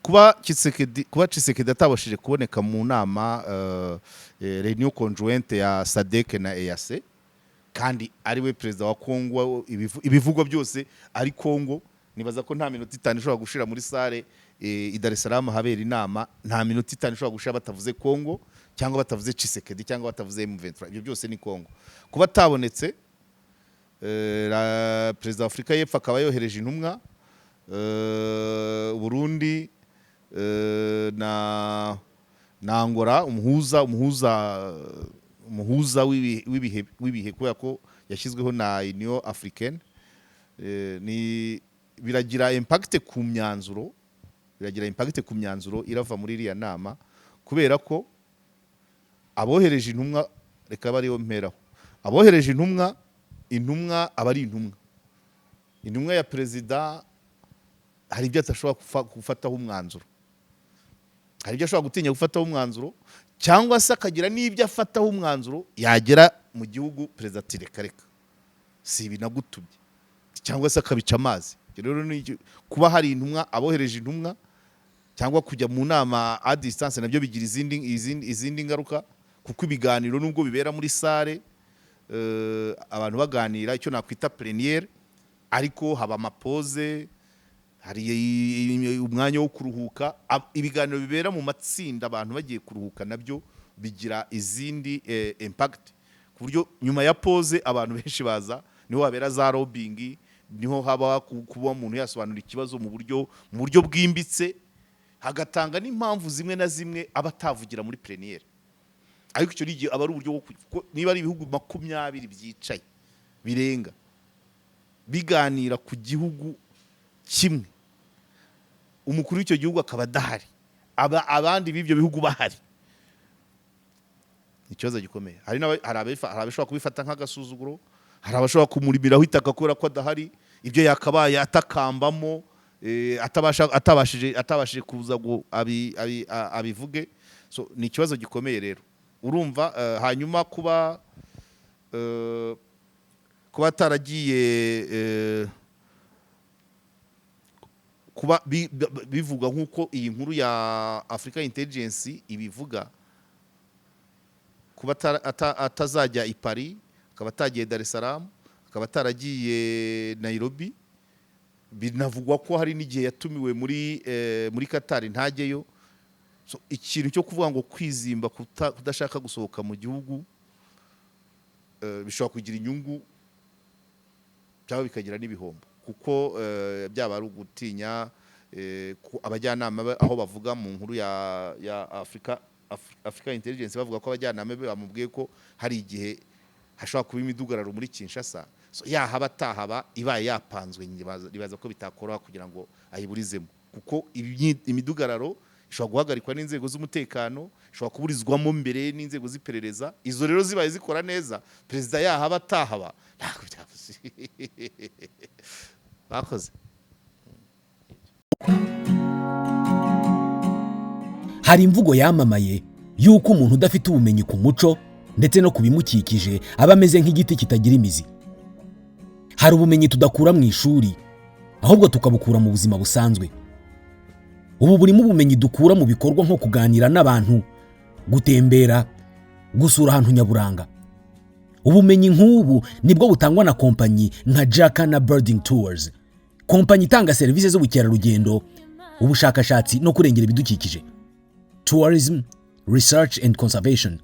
Kuba Tshisekedi atabashije kuboneka mu nama, réunion conjointe ya SADC na EAC, kandi ari we perezida wa Kongo, ibivugwa byose ari Kongo. Nibaza ko nta minota 5 ishobora gushira muri salle i Dar es Salaam habera inama, nta minota 5 ishobora gushira batavuze Kongo cyangwa batavuze Tshisekedi cyangwa batavuze M23. Ibyo byose ni Kongo. Kuba atabonetse, perezida wa Afurika y'Epfo akaba yohereje intumwa, Burundi na Angola, umuhuza w'ibihe kubera ko yashyizweho na Union Africaine, ni biragira impact ku myanzuro, biragira impact ku myanzuro irava muri iriya nama, kubera ko abohereje intumwa, reka bariyo mperaho, abohereje intumwa, intumwa aba ari intumwa. Intumwa ya perezida hari ibyo atashobora gufataho umwanzuro, hari ibyo ashobora gutinya gufataho umwanzuro, cyangwa se akagira n'ibyo afataho umwanzuro, yagera mu gihugu perezida ati: "Reka reka, si ibi nagutumye," cyangwa se akabica amazi. Ibyo rero ni kuba hari intumwa, abohereje intumwa, cyangwa kujya mu nama à distance, nabyo bigira izindi ngaruka, kuko ibiganiro nubwo bibera muri salle, abantu baganira icyo nakwita plénière, ariko haba ama pause, hari umwanya wo kuruhuka. Ibiganiro bibera mu matsinda, abantu bagiye kuruhuka, nabyo bigira izindi impact, ku buryo nyuma ya pause abantu benshi baza, niho habera za lobbying, niho haba kuba umuntu yasobanura ikibazo mu buryo bwimbitse, hagatanga n'impamvu zimwe na zimwe aba atavugira muri plénière. Ariko icyo ni igihe aba ari uburyo bwo kuko niba ari ibihugu 20 byicaye birenga biganira ku gihugu kimwe, umukuru w'icyo gihugu akaba adahari, abandi b'ibyo bihugu bahari, ni ikibazo gikomeye. Hari abashobora kubifata nk'agasuzuguro, hari abashobora kumurimiraho itaka kubera ko adahari, ibyo yakabaye atakambamo atabashije kuza ngo abivuge. So ni ikibazo gikomeye rero, urumva. Hanyuma kuba ataragiye, kuba bivugwa nk'uko iyi nkuru ya Africa Intelligence ibivuga, kuba atazajya i Paris, akaba atagiye Dar es Salaam, akaba ataragiye Nairobi, binavugwa ko hari n'igihe yatumiwe muri Qatar ntajyeyo. So, ikintu cyo kuvuga ngo kwizimba, kudashaka gusohoka mu gihugu, bishobora kugira inyungu cyangwa bikagira n'ibihombo, kuko byaba ari ugutinya abajyanama be, aho bavuga mu nkuru ya Africa Intelligence, bavuga ko abajyanama be bamubwiye ko hari igihe hashobora kuba imidugararo muri Kinshasa. So, yahaba atahaba, ibaye yapanzwe, nibaza ko bitakoroha kugira ngo ayiburizemo, kuko imidugararo ishobora guhagarikwa n'inzego z'umutekano, ishobora kuburizwamo mbere n'inzego z'iperereza. Izo rero zibaye zikora neza, perezida yahaba atahaba, ntabwo byabuze bakoze. Hari imvugo yamamaye y'uko umuntu udafite ubumenyi ku muco ndetse no ku bimukikije aba ameze nk'igiti kitagira imizi. Hari ubumenyi tudakura mu ishuri, ahubwo tukabukura mu buzima busanzwe. Ubu burimo ubumenyi dukura mu bikorwa nko kuganira n'abantu, gutembera, gusura ahantu nyaburanga. Ubumenyi nk'ubu nibwo butangwa na kompanyi nka Jacana Birding Tours, kompanyi itanga serivisi z'ubukerarugendo, ubushakashatsi no kurengera ibidukikije, tourism, research and conservation.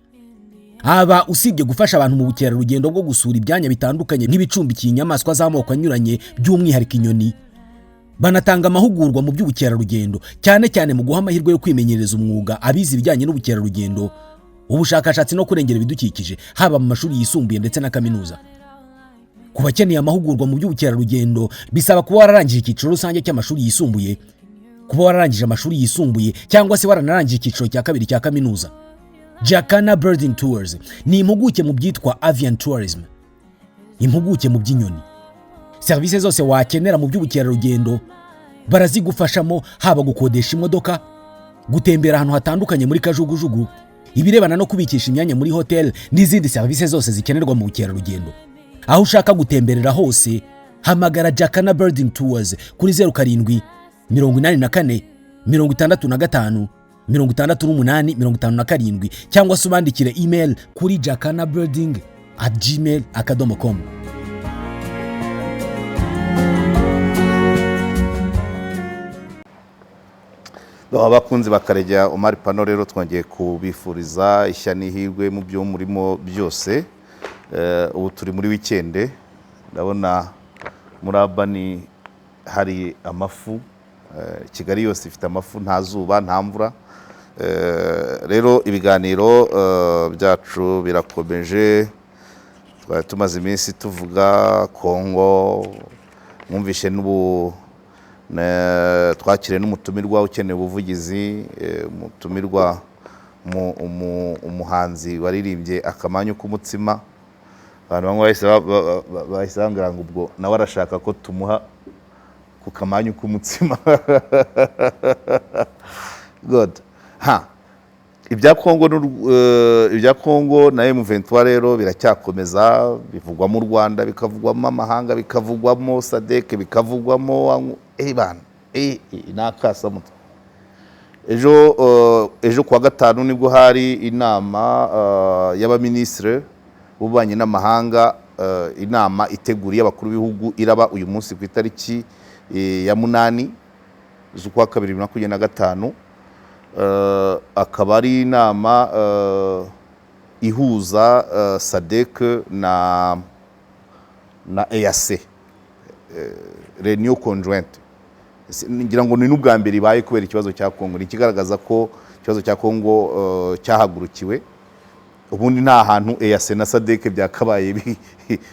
Aba usibye gufasha abantu mu bukerarugendo bwo gusura ibyanya bitandukanye nk'ibicumbikiye inyamaswa z'amoko anyuranye, by'umwihariko inyoni, banatanga amahugurwa mu by'ubukerarugendo, cyane cyane mu guha amahirwe yo kwimenyereza umwuga abize ibijyanye n'ubukerarugendo, ubushakashatsi no kurengera ibidukikije, haba mu mashuri yisumbuye ndetse na kaminuza. Ku bakeneye amahugurwa mu by'ubukerarugendo, bisaba kuba wararangije icyiciro rusange cy'amashuri yisumbuye, kuba wararangije amashuri yisumbuye, cyangwa se waranarangije icyiciro cya kabiri cya kaminuza. Jacana Birding Tours ni impuguke mu byitwa avian tourism, impuguke mu by'inyoni. Serivisi zose wakenera mu by'ubukerarugendo barazigufashamo, haba gukodesha imodoka, gutembera ahantu hatandukanye muri kajugujugu, ibirebana no kubikisha imyanya muri hoteli n'izindi serivisi zose zikenerwa mu bukerarugendo. Aho ushaka gutemberera hose, hamagara Jacana Birding Tours kuri 0784. 65 68 57, cyangwa se ubandikire email kuri jakanabuilding@gmail.com. Abakunzi ba Karegeya Omar Pano rero, twongeye kubifuriza ishya n'ihirwe mu byo murimo byose. Ubu turi muri weekend, ndabona muri abani hari amafu. Kigali yose ifite amafu, nta zuba, nta mvura. Rero ibiganiro byacu birakomeje. Twari tumaze iminsi tuvuga Kongo, mwumvishe n'ubu twakiriye n'umutumirwa ukeneye ubuvugizi, umutumirwa umuhanzi waririmbye "Akamanyu k'umutsima". Abantu bamwe bahise bambwira ngo ubwo nawe arashaka ko tumuha ku kamanyu k'umutsima. Good. Ha, ibya Kongo na M23 rero biracyakomeza, bivugwamo u Rwanda, bikavugwamo amahanga, bikavugwamo SADC, bikavugwamo bana, n'akasamutwe. Ejo kuwa gatanu nibwo hari inama y'abaminisitiri b'ububanyi n'amahanga, inama iteguriye abakuru b'ibihugu iraba uyu munsi ku itariki ya 8 z'ukwa kabiri 2025. Akaba ari inama ihuza SADC na EAC, réunion conjointe. Ngira ngo ni n'ubwa mbere ibaye kubera ikibazo cya Kongo. Ni ikigaragaza ko ikibazo cya Kongo cyahagurukiwe. Ubundi nta hantu EAC na SADC byakabaye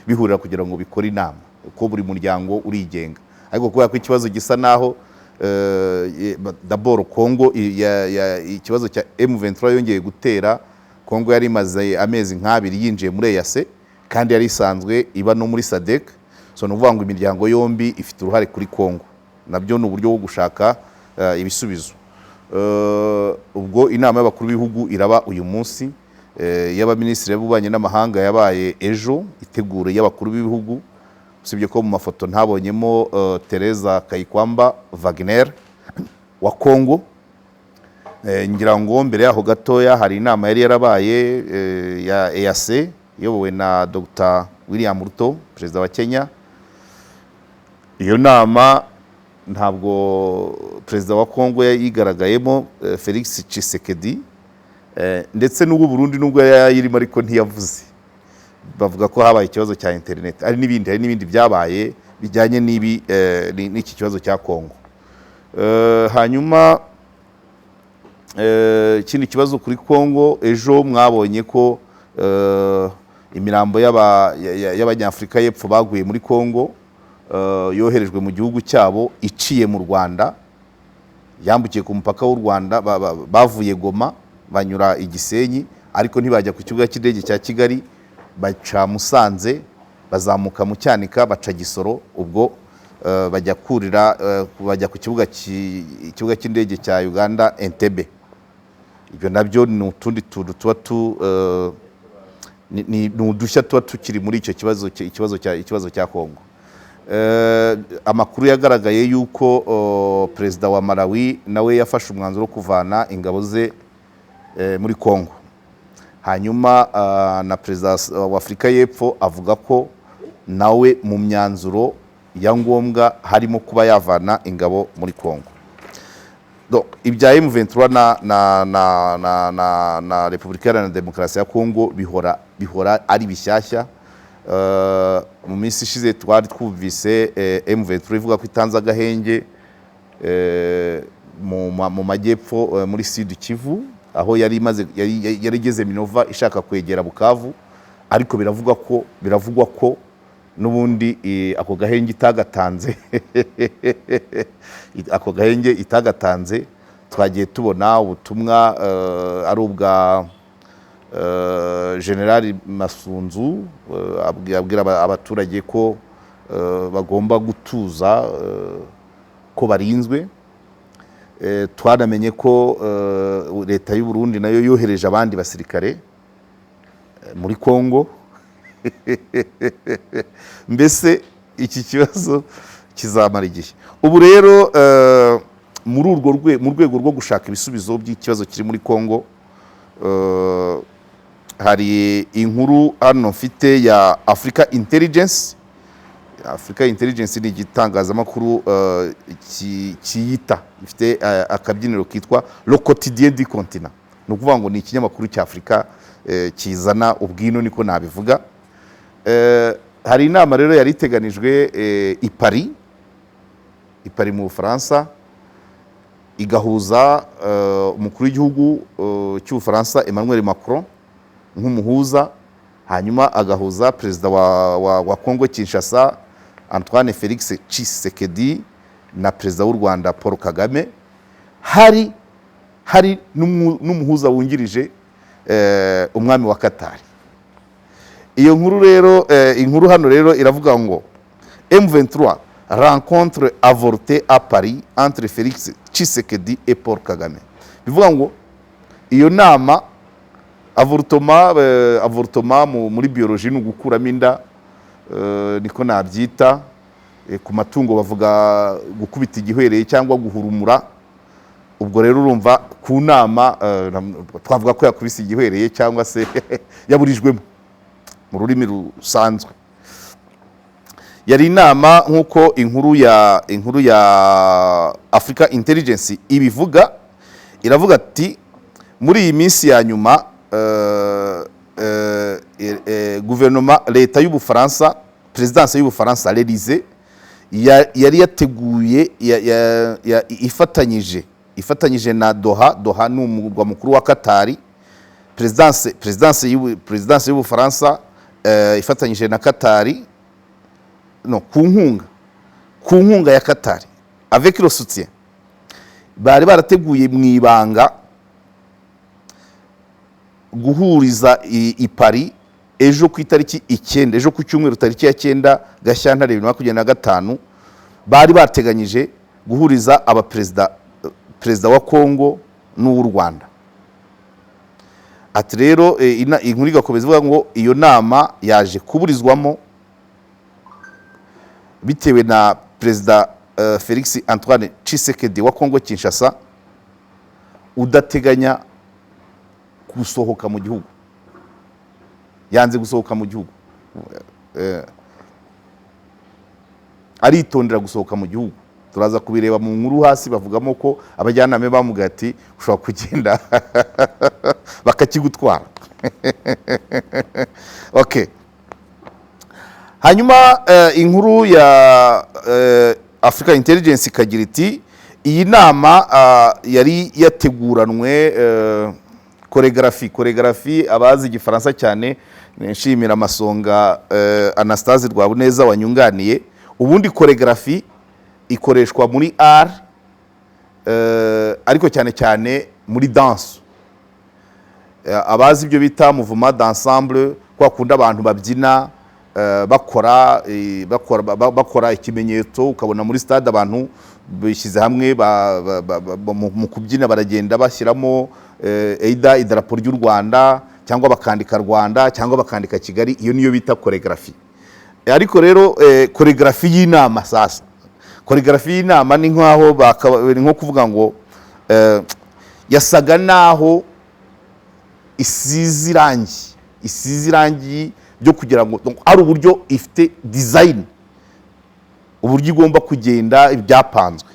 bihurira kugira ngo bikore inama, kuko buri muryango urigenga. Ariko kubera ko ikibazo gisa naho d'abord Kongo ikibazo cya M23 yongeye gutera Kongo, yari imaze amezi nk'abiri yinjiye muri EAC kandi yari isanzwe iba no muri SADC. So ni ukuvuga ngo imiryango yombi ifite uruhare kuri Kongo, nabyo ni uburyo bwo gushaka ibisubizo. Ubwo inama y'abakuru b'ibihugu iraba uyu munsi. Y'abaminisitiri b'ububanyi n'amahanga yabaye ejo, itegura y'abakuru b'ibihugu, usibye ko mu mafoto ntabonyemo Teresa Kayikwamba Wagner wa Congo. Ngira ngo mbere yaho gatoya hari inama yari yarabaye ya EAC iyobowe na Dr William Ruto, perezida wa Kenya. Iyo nama ntabwo perezida wa Kongo yayigaragayemo, Felix Tshisekedi, ndetse n'ubu Burundi nubwo yayirimo ariko ntiyavuze, bavuga ko habaye ikibazo cya internet. Hari n'ibindi byabaye bijyanye n'ibi, n'iki kibazo cya Kongo. Hanyuma ikindi kibazo kuri Kongo, ejo mwabonye ko imirambo y'Abanyafurika y'Epfo baguye muri Kongo yoherejwe mu gihugu cyabo iciye mu Rwanda, yambukiye ku mupaka w'u Rwanda. Bavuye Goma banyura i Gisenyi, ariko ntibajya ku kibuga cy'indege cya Kigali, baca Musanze, bazamuka mu Cyanika, baca Gisoro, ubwo bajya kurira, bajya ku ikibuga cy'indege cya Uganda, Entebbe. Ibyo nabyo ni utundi tuntu tuba tu eh, ni udushya tuba tukiri muri icyo kibazo ikibazo cya Kongo. Amakuru yagaragaye yuko perezida wa Malawi nawe yafashe umwanzuro wo kuvana ingabo ze muri Kongo. Hanyuma na perezida wa Afurika y'Epfo avuga ko nawe mu myanzuro ya ngombwa harimo kuba yavana ingabo muri Kongo. Donc, ibya M23 na Repubulika Iharanira Demokarasi ya Kongo bihora ari bishyashya. Mu minsi ishize twari twumvise M23 ivuga ko itanze agahenge mu majyepfo, muri Sud Kivu, aho yari imaze yari igeze Minova, ishaka kwegera Bukavu, ariko biravugwa ko n'ubundi ako gahenge itagatanze. Twagiye tubona ubutumwa ari ubwa General Masunzu, abwira abaturage ko bagomba gutuza, ko barinzwe. Twanamenye ko leta y'u Burundi nayo yohereje abandi basirikare muri Kongo. Mbese iki kibazo kizamara igihe. Ubu rero muri urwo mu rwego rwo gushaka ibisubizo by'ikibazo kiri muri Congo, hari inkuru hano mfite ya Africa Intelligence. Africa Intelligence ni igitangazamakuru cyiyita, gifite akabyiniro kitwa Le Quotidien du Continent. Ni ukuvuga ngo ni ikinyamakuru cya Afurika kizana ubwino, niko nabivuga. Hari inama rero yari iteganijwe i Paris, i Paris mu Bufaransa, igahuza umukuru w'igihugu cy'Ubufaransa Emmanuel Macron nk'umuhuza, hanyuma agahuza perezida wa Congo Kinshasa Antoine Felix Tshisekedi na perezida w'u Rwanda Paul Kagame. Hari n'umuhuza wungirije, umwami wa Qatar. Iyo nkuru rero, inkuru hano rero iravuga ngo "M23 rencontre avortée à Paris entre Félix Tshisekedi et Paul Kagame". Bivuga ngo iyo nama, avortement, avortement muri biologie ni ugukuramo inda, niko nabyita. Ku matungo bavuga gukubita igihwereye cyangwa guhurumura. Ubwo rero urumva ku nama, twavuga ko yakubise igihwereye cyangwa se yaburijwemo mu rurimi rusanzwe. Yari inama, nk'uko inkuru ya Africa Intelligence ibivuga, iravuga ati muri iyi minsi ya nyuma, guverinoma, leta y'Ubufaransa, présidence y'Ubufaransa, l'Élysée, yari yateguye ifatanyije na Doha. Doha ni umurwa mukuru wa Katari. Présidence y'Ubufaransa ifatanyije na Katari, no ku nkunga ya Katari, avec le soutien, bari barateguye mu ibanga guhuriza i Paris ejo ku itariki 9, ejo ku cyumweru tariki ya 9 Gashyantare 2025. Bari bateganyije guhuriza abaperezida, perezida wa Congo n'uw'u Rwanda. Ati rero inkuru igakomeza ivuga ngo iyo nama yaje kuburizwamo bitewe na perezida Felix Antoine Tshisekedi wa Congo Kinshasa udateganya gusohoka mu gihugu, yanze gusohoka mu gihugu, aritondera gusohoka mu gihugu. Turaza kubireba mu nkuru hasi, bavugamo ko abajyanama be bamubwiye ati ushobora kugenda bakakigutwara. Okay, hanyuma inkuru ya Africa Intelligence ikagira iti iyi nama yari yateguranwe chorégraphie. Chorégraphie, abazi Igifaransa cyane, nshimira Amasonga Anastase Rwabuneza wanyunganiye. Ubundi chorégraphie ikoreshwa muri art, ariko cyane cyane muri danse. Abazi ibyo bita mouvement d'ensemble, kwa kundi abantu babyina, bakora ikimenyetso, ukabona muri stade abantu bishyize hamwe mu kubyina, baragenda bashyiramo either idarapo ry'u Rwanda cyangwa bakandika Rwanda cyangwa bakandika Kigali. Iyo niyo bita chorégraphie. Ariko rero chorégraphie y'inama, sasa chorégraphie y'inama ni nkaho ni nko kuvuga ngo yasaga naho isize irangi, isize irangi ryo kugira ngo, donc, ari uburyo ifite design, uburyo igomba kugenda byapanzwe.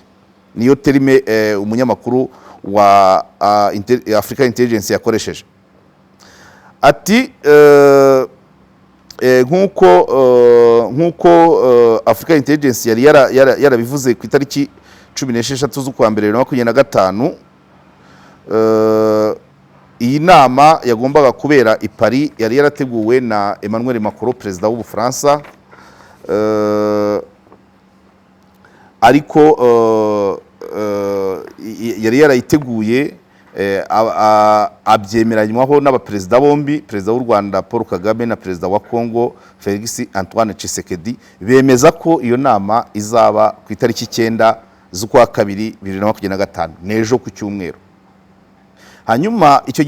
Niyo terme umunyamakuru wa Africa Intelligence yakoresheje. Ati nk'uko Africa Intelligence yari yarabivuze ku itariki 16 z'ukwa mbere 2025, iyi nama yagombaga kubera i Paris yari yarateguwe na Emmanuel Macron, perezida w'Ubufaransa, ariko yari yarayiteguye, abyemeranywaho n'abaperezida bombi, perezida w'u Rwanda Paul Kagame na perezida wa Congo Felix Antoine Tshisekedi, bemeza ko iyo nama izaba ku itariki 9 z'ukwa kabiri 2025, n'ejo ku cyumweru. Hanyuma icyo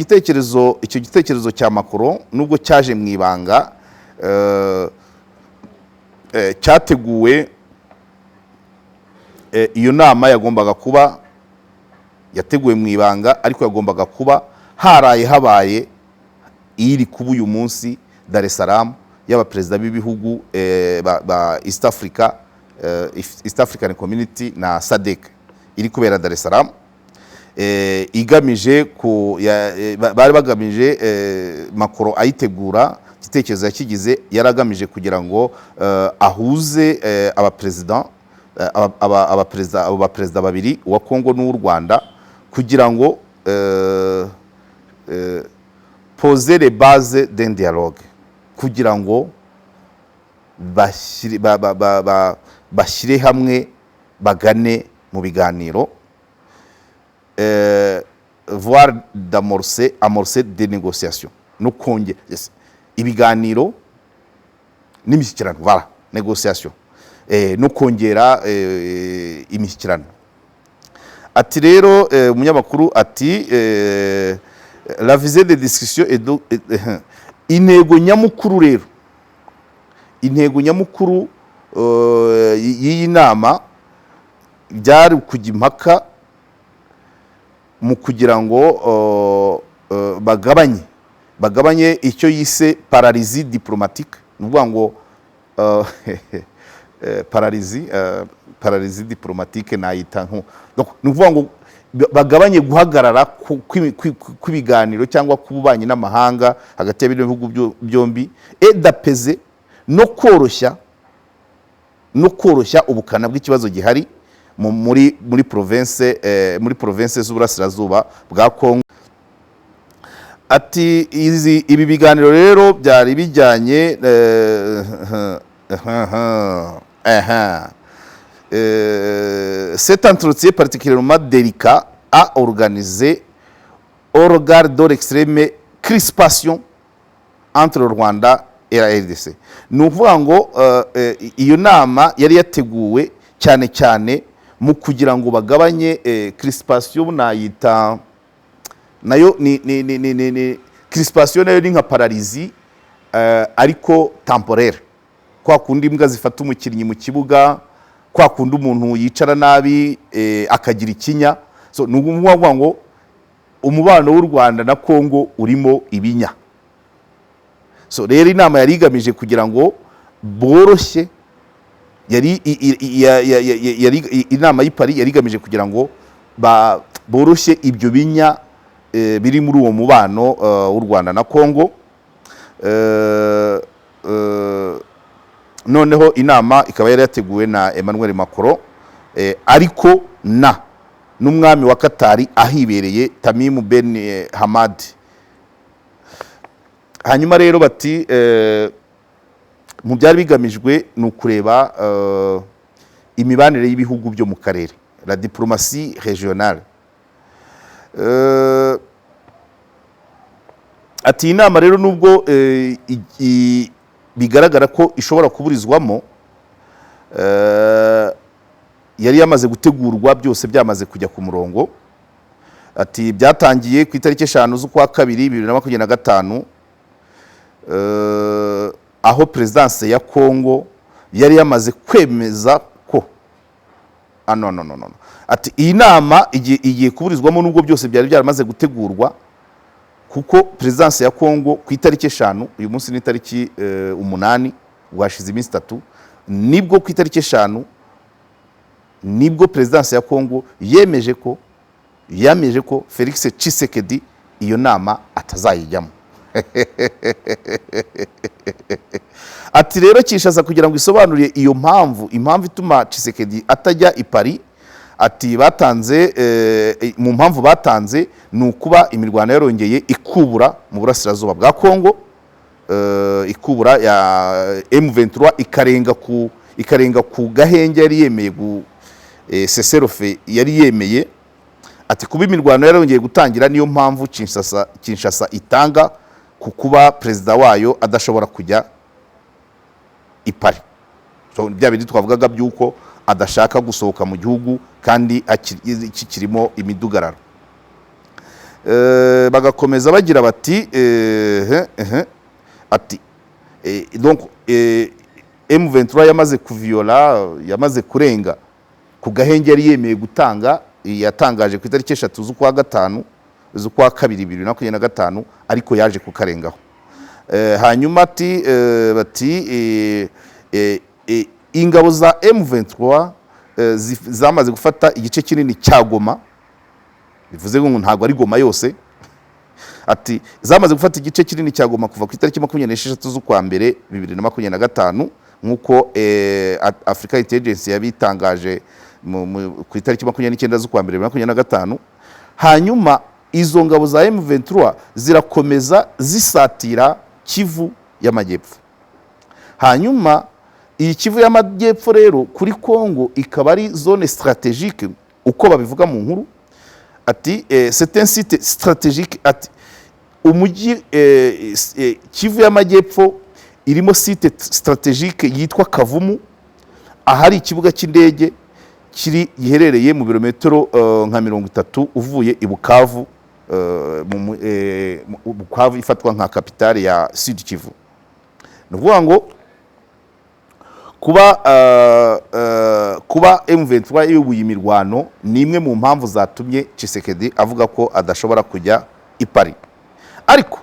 gitekerezo cya Macron, nubwo cyaje mu ibanga, cyateguwe, iyo nama yagombaga kuba Yateguwe mu ibanga, ariko yagombaga kuba haraye habaye iri kuba uyu munsi Dar es Salaam, y'abaperezida b'ibihugu ba East Africa, East African Community na SADC, iri kubera Dar es Salaam, igamije ku bari bagamije, Macron ayitegura, igitekerezo yakigize yari agamije kugira ngo ahuze abaperezida, abaperezida, abo baperezida babiri, uwa Congo n'uw'u Rwanda, kugira ngo poser les bases d'un dialogue, kugira ngo bashyire hamwe bagane mu biganiro, voire d'amorcer amorcer des négociations, no kongera, yes, ibiganiro n'imishyikirano, voilà, négociation, no kongera imishyikirano. Ati rero umunyamakuru ati la visée de discussion est intego nyamukuru rero, intego nyamukuru y'iyi nama byari kujya impaka mu kugira ngo bagabanye icyo yise paralysie diplomatique. Ni ukuvuga ngo paralysie diplomatique nayita nko, donc ni ukuvuga ngo bagabanye guhagarara kw'ibiganiro cyangwa k'ububanyi n'amahanga hagati ya bino bihugu byombi, et d'apaiser, no koroshya ubukana bw'ikibazo gihari muri province z'uburasirazuba bwa Kongo. Ati ibi biganiro rero byari bijyanye cet entretien particulièrement délicat à organiser au regard de l'extrême crispation entre le Rwanda et la RDC. Ni ukuvuga ngo iyo nama yari yateguwe cyane cyane mu kugira ngo bagabanye crispation. Nayita nayo ni crispation, nayo ni nka paralysie, ariko temporaire, kwa kundi imbwa zifata umukinnyi mu kibuga, kwa kundi umuntu yicara nabi akagira ikinya. So ni ukuvuga ngo umubano w'u Rwanda na Kongo urimo ibinya. So rero inama yari igamije kugira ngo boroshye, yari yari inama y'i Paris yari igamije kugira ngo boroshye ibyo binya biri muri uwo mubano w'u Rwanda na Kongo. Noneho inama ikaba yari yateguwe na Emmanuel Macron, ariko na n'umwami wa Katari ahibereye, Tamim Ben Hamad. Hanyuma rero bati mu byari bigamijwe ni ukureba imibanire y'ibihugu byo mu karere, la diplomatie régionale. Ati iyi nama rero, nubwo bigaragara ko ishobora kuburizwamo, yari yamaze gutegurwa, byose byamaze kujya ku murongo. Ati byatangiye ku itariki 5 z'ukwa kabiri 2025, aho perezidanse ya Kongo yari yamaze kwemeza ko, ah, no, no, no, no. Ati iyi nama igiye kuburizwamo nubwo byose byari byaramaze gutegurwa, kuko perezidanse ya Kongo ku itariki 5, uyu munsi ni itariki 8, bwashize iminsi 3, nibwo ku itariki 5 nibwo perezidanse ya Kongo yemeje ko Felix Tshisekedi iyo nama atazayijyamo. Ati rero Kinshasa, kugira ngo isobanure iyo mpamvu, impamvu ituma Tshisekedi atajya i Paris, ati batanze, mu mpamvu batanze ni ukuba imirwano yarongeye ikubura mu burasirazuba bwa Kongo, ikubura ya M23 ikarenga ku gahenge yari yemeye, cessez-le-feu yari yemeye. Ati kuba imirwano yarongeye gutangira niyo mpamvu Kinshasa itanga ku kuba perezida wayo adashobora kujya i Paris. So, bya bindi twavugaga by'uko adashaka gusohoka mu gihugu kandi kikirimo imidugararo. Bagakomeza bagira bati ati donc M23 yamaze kuviola, yamaze kurenga ku gahenge yari yemeye gutanga. Yatangaje ku itariki 3 z'ukwa gatanu, z'ukwa kabiri 2025, ariko yaje kukarengaho. Hanyuma ati bati ingabo za M23 zamaze gufata igice kinini cya Goma, bivuze ngo ntabwo ari Goma yose. Ati zamaze gufata igice kinini cya Goma kuva ku itariki 26 z'ukwa mbere 2025, nk'uko Africa Intelligence yabitangaje ku itariki 29 z'ukwa mbere 2025. Hanyuma izo ngabo za M23 zirakomeza zisatira Kivu y'Amajyepfo. Hanyuma iyi Kivu y'Amajyepfo rero kuri Congo ikaba ari zone stratégique, uko babivuga mu nkuru. Ati c'est un site stratégique. Ati umujyi Kivu y'Amajyepfo irimo site stratégique yitwa Kavumu, ahari ikibuga cy'indege kiri giherereye mu birometero nka 30 uvuye i Bukavu, mu Bukavu ifatwa nka capitale ya Sud Kivu. Ni ukuvuga ngo kuba M23 yubuye imirwano ni imwe mu mpamvu zatumye Tshisekedi avuga ko adashobora kujya i Paris. Ariko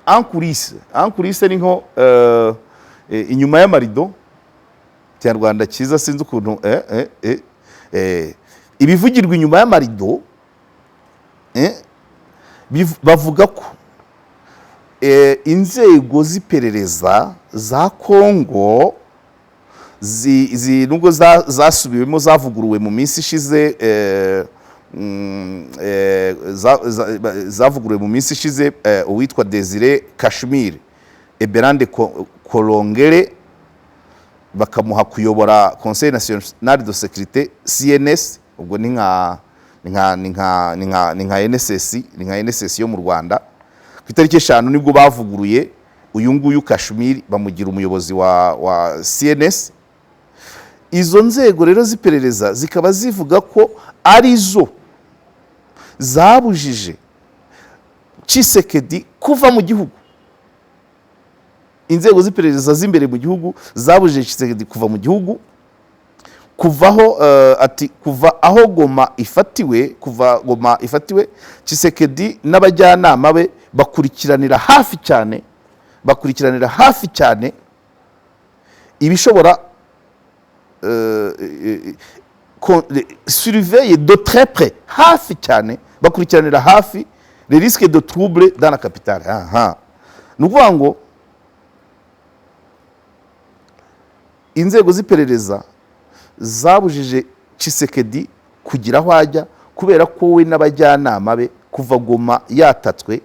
en coulisses, en coulisses ni nko inyuma y'amarido, Kinyarwanda cyiza, sinzi ukuntu ibivugirwa inyuma y'amarido, bavuga ko inzego z'iperereza za Kongo nubwo zasubiwemo, zavuguruwe mu minsi ishize, zavuguruwe mu minsi ishize, uwitwa Desire Kashmir Eberande Kolongere bakamuha kuyobora Conseil National de Sécurité, CNS. Ubwo ni nka NSS, ni nka NSS yo mu Rwanda. Ku itariki 5 nibwo bavuguruye uyu nguyu Kashmir, bamugira umuyobozi wa CNS. Izo nzego rero z'iperereza zikaba zivuga ko arizo zabujije Tshisekedi kuva mu gihugu. Inzego z'iperereza z'imbere mu gihugu zabujije Tshisekedi kuva mu gihugu kuvaho. Ati kuva aho Goma ifatiwe, kuva Goma ifatiwe, Tshisekedi n'abajyanama be bakurikiranira hafi cyane, bakurikiranira hafi cyane ibishobora surveiller de très près, hafi cyane, bakurikiranira hafi les risques de trouble dans la capitale. Aha ni ukuvuga ngo inzego z'iperereza zabujije Tshisekedi kugira aho ajya kubera ko we n'abajyanama be, kuva Goma yatatswe,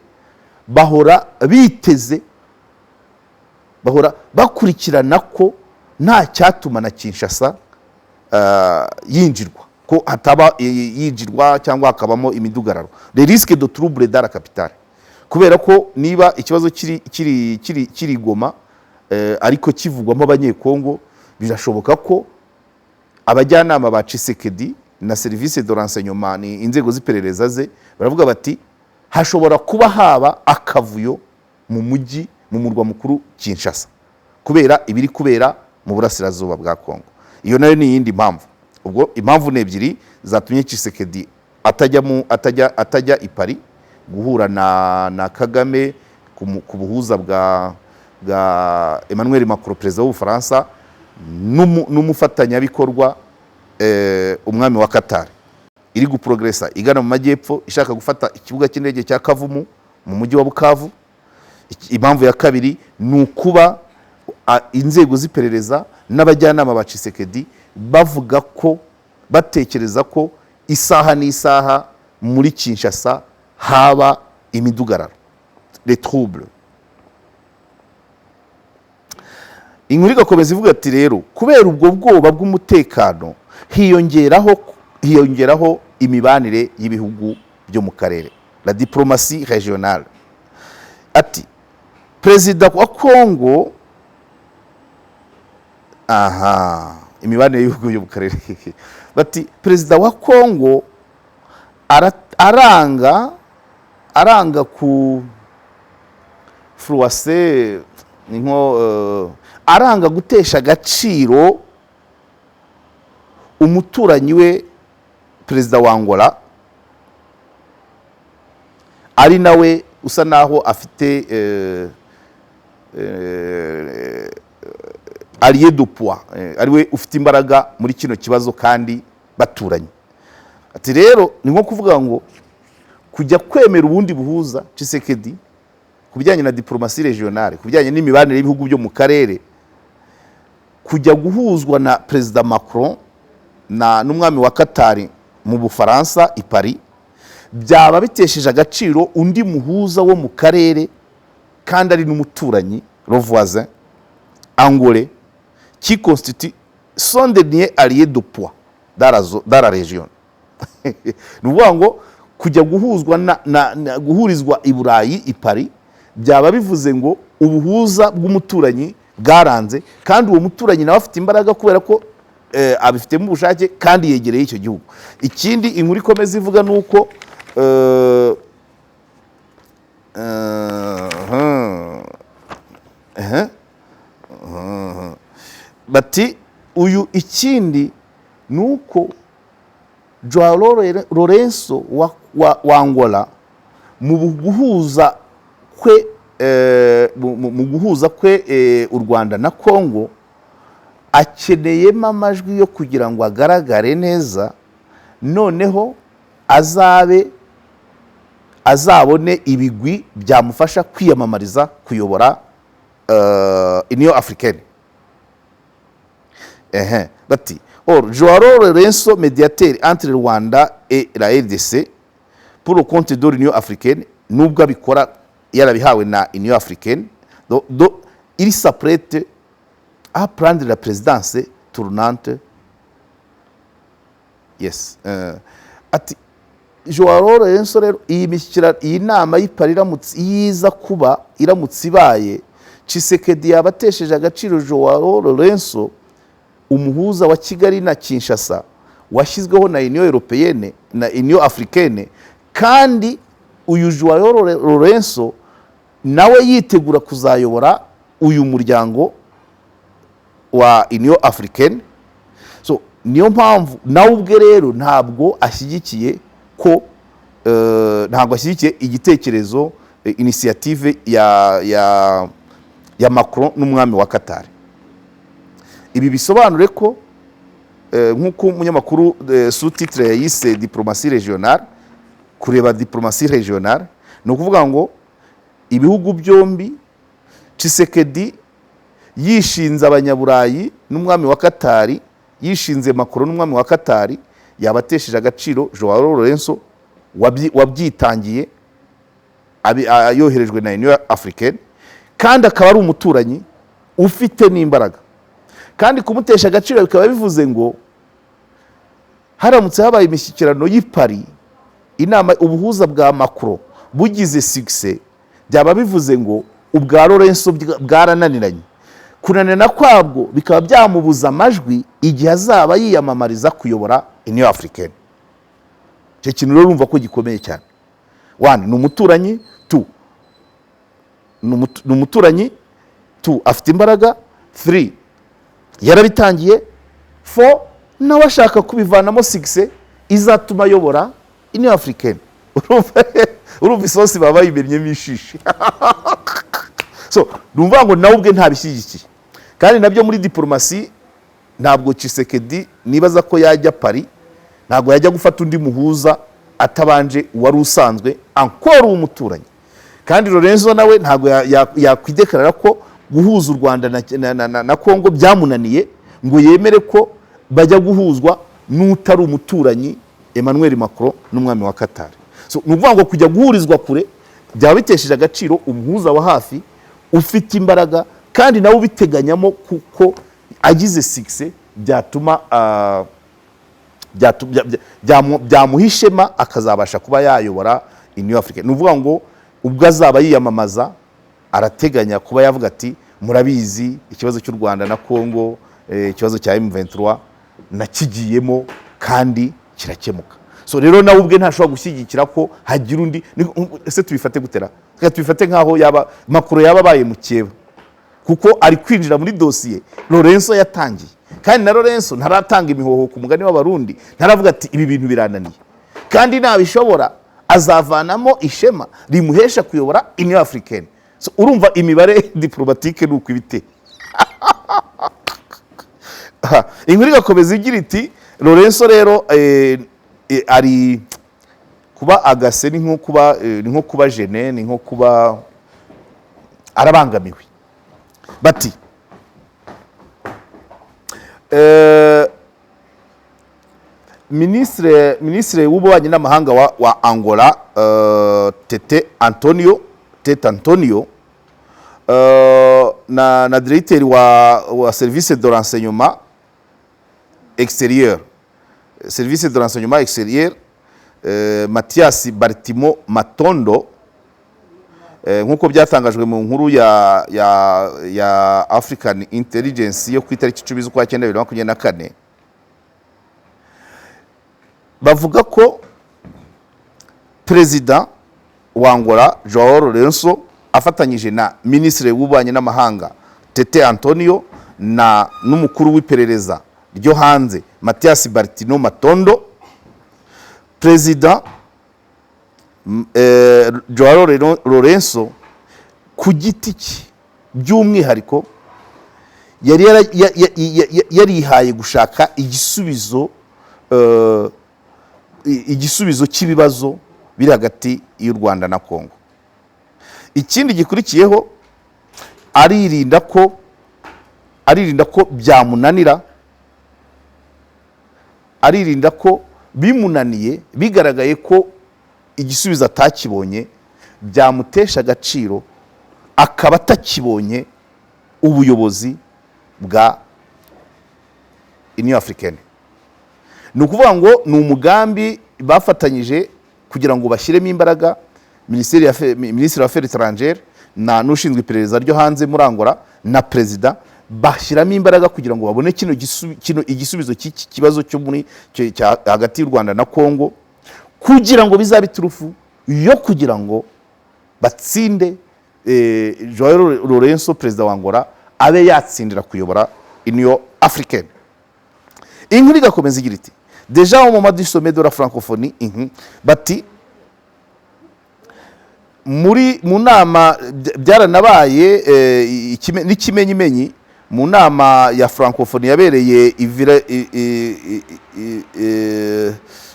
bahora biteze, bahora bakurikirana ko nta cyatuma na Kinshasa yinjirwa, ko hataba yinjirwa cyangwa hakabamo imidugararo, les risques de trouble dans la capitale, kubera ko niba ikibazo kiri Goma, ariko kivugwamo Abanyekongo, birashoboka ko abajyanama ba Tshisekedi na service de renseignement, ni inzego z'iperereza ze, baravuga bati hashobora kuba haba akavuyo mu mujyi, mu murwa mukuru Kinshasa, kubera ibiri kubera mu burasirazuba bwa Kongo. Iyo nayo ni iyindi mpamvu. Ubwo impamvu ni ebyiri zatumye Tshisekedi atajya i Paris guhura na Kagame ku buhuza bwa Emmanuel Macron, perezida w'Ubufaransa, n'umufatanyabikorwa umwami wa Qatar, iri guprogressa igana mu majyepfo, ishaka gufata ikibuga cy'indege cya Kavumu mu mujyi wa Bukavu. Impamvu ya kabiri ni ukuba inzego z'iperereza n'abajyanama ba Tshisekedi bavuga ko batekereza ko isaha n'isaha muri Kinshasa haba imidugararo, les troubles. Inkuru igakomeza ivuga ati rero kubera ubwo bwoba bw'umutekano hiyongeraho imibanire y'ibihugu byo mu karere, la diplomatie régionale. Ati perezida wa Kongo, aha imibanire y'ibihugu byo mu karere, bati perezida wa Kongo aranga ku froisser, ni nko aranga gutesha agaciro umuturanyi we Perezida wa Angola, ari nawe usa naho afite allié de poids, ariwe ufite imbaraga muri kino kibazo kandi baturanye. Ati rero ni nko kuvuga ngo kujya kwemera ubundi buhuza Tshisekedi ku bijyanye na diplomatie régionale, ku bijyanye n'imibanire y'ibihugu byo mu karere, kujya guhuzwa na Perezida Macron na n'umwami wa Qatar mu Bufaransa i Paris, byaba bitesheje agaciro undi muhuza wo mu karere kandi ari n'umuturanyi, le voisin angolais, qui constitue son dernier allié de poids dans la région. Ni ukuvuga ngo kujya guhuzwa na guhurizwa i Burayi, i Paris, byaba bivuze ngo ubuhuza bw'umuturanyi bwaranze, kandi uwo muturanyi nawe afite imbaraga kubera ko abifitemo ubushake kandi yegereye icyo gihugu. Ikindi inkuru ikomeza ivuga ni uko bati uyu, ikindi ni uko Joao Lorenzo wa Angola mu guhuza kwe u Rwanda na Congo, akeneyemo amajwi yo kugira ngo agaragare neza, noneho azabone ibigwi byamufasha kwiyamamariza kuyobora Union Africaine. Ehe, bati or Joao Lorenzo, médiateur entre Rwanda et la RDC pour le compte de l'Union africaine, nubwo abikora yarabihawe na Union africaine, do il s'apprête à prendre la présidence tournante. Yes, ati Joao Lorenzo rero, iyi mishyikirano, iyi nama y'i Paris, iramutse iza kuba, iramutse ibaye, Tshisekedi yaba atesheje agaciro Joao Lorenzo, umuhuza wa Kigali na Kinshasa washyizweho na Union Européenne na Union Africaine, kandi uyu Joao Lorenzo nawe yitegura kuzayobora uyu muryango wa Union Africaine. So niyo mpamvu nawe ubwe rero ntabwo ashyigikiye ko ntabwo ashyigikiye igitekerezo, initiative ya Macron n'umwami wa Qatar. Ibi bisobanure ko nk'uko umunyamakuru sous-titre yayise diplomatie régionale, kureba diplomatie régionale, ni ukuvuga ngo ibihugu byombi, Tshisekedi yishinze Abanyaburayi n'umwami wa Katari, yishinze Macron n'umwami wa Katari, yabatesheje agaciro Joao Lorenzo wabyitangiye yoherejwe na Union Africaine, kandi akaba ari umuturanyi ufite n'imbaraga. Kandi kumutesha agaciro bikaba bivuze ngo haramutse habaye imishyikirano y'i Paris, inama, ubuhuza bwa Macron bugize succès, byaba bivuze ngo ubwa Lorenzo bwarananiranye. Kunanirana kwabwo bikaba byamubuza amajwi igihe azaba yiyamamariza kuyobora Union Africaine. Icyo kintu rero urumva ko gikomeye cyane. One, ni umuturanyi; two, ni umuturanyi; two, afite imbaraga; three, yarabitangiye; four, nawe ashaka kubivanamo succès izatuma ayobora Union Africaine. Urumva isosi baba bayimennyemo ishishi. So ni ukuvuga ngo nawe ubwe ntabishyigikiye. Kandi nabyo muri diporomasi, ntabwo Tshisekedi nibaza ko yajya Paris, ntabwo yajya gufata undi muhuza atabanje uwari usanzwe, ankora umuturanyi. Kandi Lorenzo nawe ntabwo yakwidekarara ko guhuza u Rwanda na Congo byamunaniye, ngo yemere ko bajya guhuzwa n'utari umuturanyi, Emmanuel Macron n'umwami wa Qatar. So ni ukuvuga ngo kujya guhurizwa kure byaba bitesheje agaciro umuhuza wa hafi ufite imbaraga, kandi nawe ubiteganyamo, kuko agize succès byatuma byamuha ishema, akazabasha kuba yayobora Union Africaine. Ni ukuvuga ngo ubwo azaba yiyamamaza, arateganya kuba yavuga ati: "Murabizi, ikibazo cy'u Rwanda na Congo, ikibazo cya M23 nakigiyemo kandi kirakemuka." So rero nawe ubwe ntashobora gushyigikira ko hagira undi. Ese tubifate gutera? Reka tubifate nk'aho yaba Macron yaba abaye mukeba, kuko ari kwinjira muri dosiye Lorenzo yatangiye. Kandi na Lorenzo ntaratanga imihoho ku mugani w'Abarundi, ntaravuga ati ibi bintu birananiye. Kandi nabishobora azavanamo ishema rimuhesha kuyobora Union Africaine. So, urumva imibare diplomatique ni uko ibite. Aha, inkuru igakomeza igira iti Lorenzo rero ari kuba agase, ni nko kuba gêné, ni nko kuba arabangamiwe. Bati minisitiri w'ububanyi n'amahanga wa Angola, Tete Antonio, na directeur wa service de renseignement extérieur, service de renseignement extérieur, Mathias Bartimo Matondo, nk'uko byatangajwe mu nkuru ya African Intelligence yo ku itariki 10 z'ukwa cyenda 2024, bavuga ko perezida wa Angola Joao Lourenço afatanyije na minisitiri w'ububanyi n'amahanga Tete Antonio na n'umukuru w'iperereza ryo hanze Mathias Bartino Matondo, perezida Joao Lourenço ku giti cye by'umwihariko yari yarihaye gushaka igisubizo cy'ibibazo biri hagati y'u Rwanda na Congo. Ikindi gikurikiyeho, aririnda ko byamunanira, aririnda ko bimunaniye, bigaragaye ko igisubizo atakibonye, byamutesha agaciro, akaba atakibonye ubuyobozi bwa Union Africaine. Ni ukuvuga ngo ni umugambi bafatanyije kugira ngo bashyiremo imbaraga, minisitiri wa Affaires étrangères na n'ushinzwe iperereza ryo hanze muri Angola na perezida, bashyiramo imbaraga kugira ngo babone kino igisubizo cy'iki kibazo cyo muri hagati y'u Rwanda na Congo, kugira ngo bizabe iturufu yo kugira ngo batsinde Joao Lourenço, perezida wa Angola, abe yatsindira kuyobora Union Africaine. Inkuru igakomeza igira iti déjà au moment du sommet de la francophonie, bati mu nama byaranabaye, n'ikimenyimenyi mu nama ya francophonie yabereye i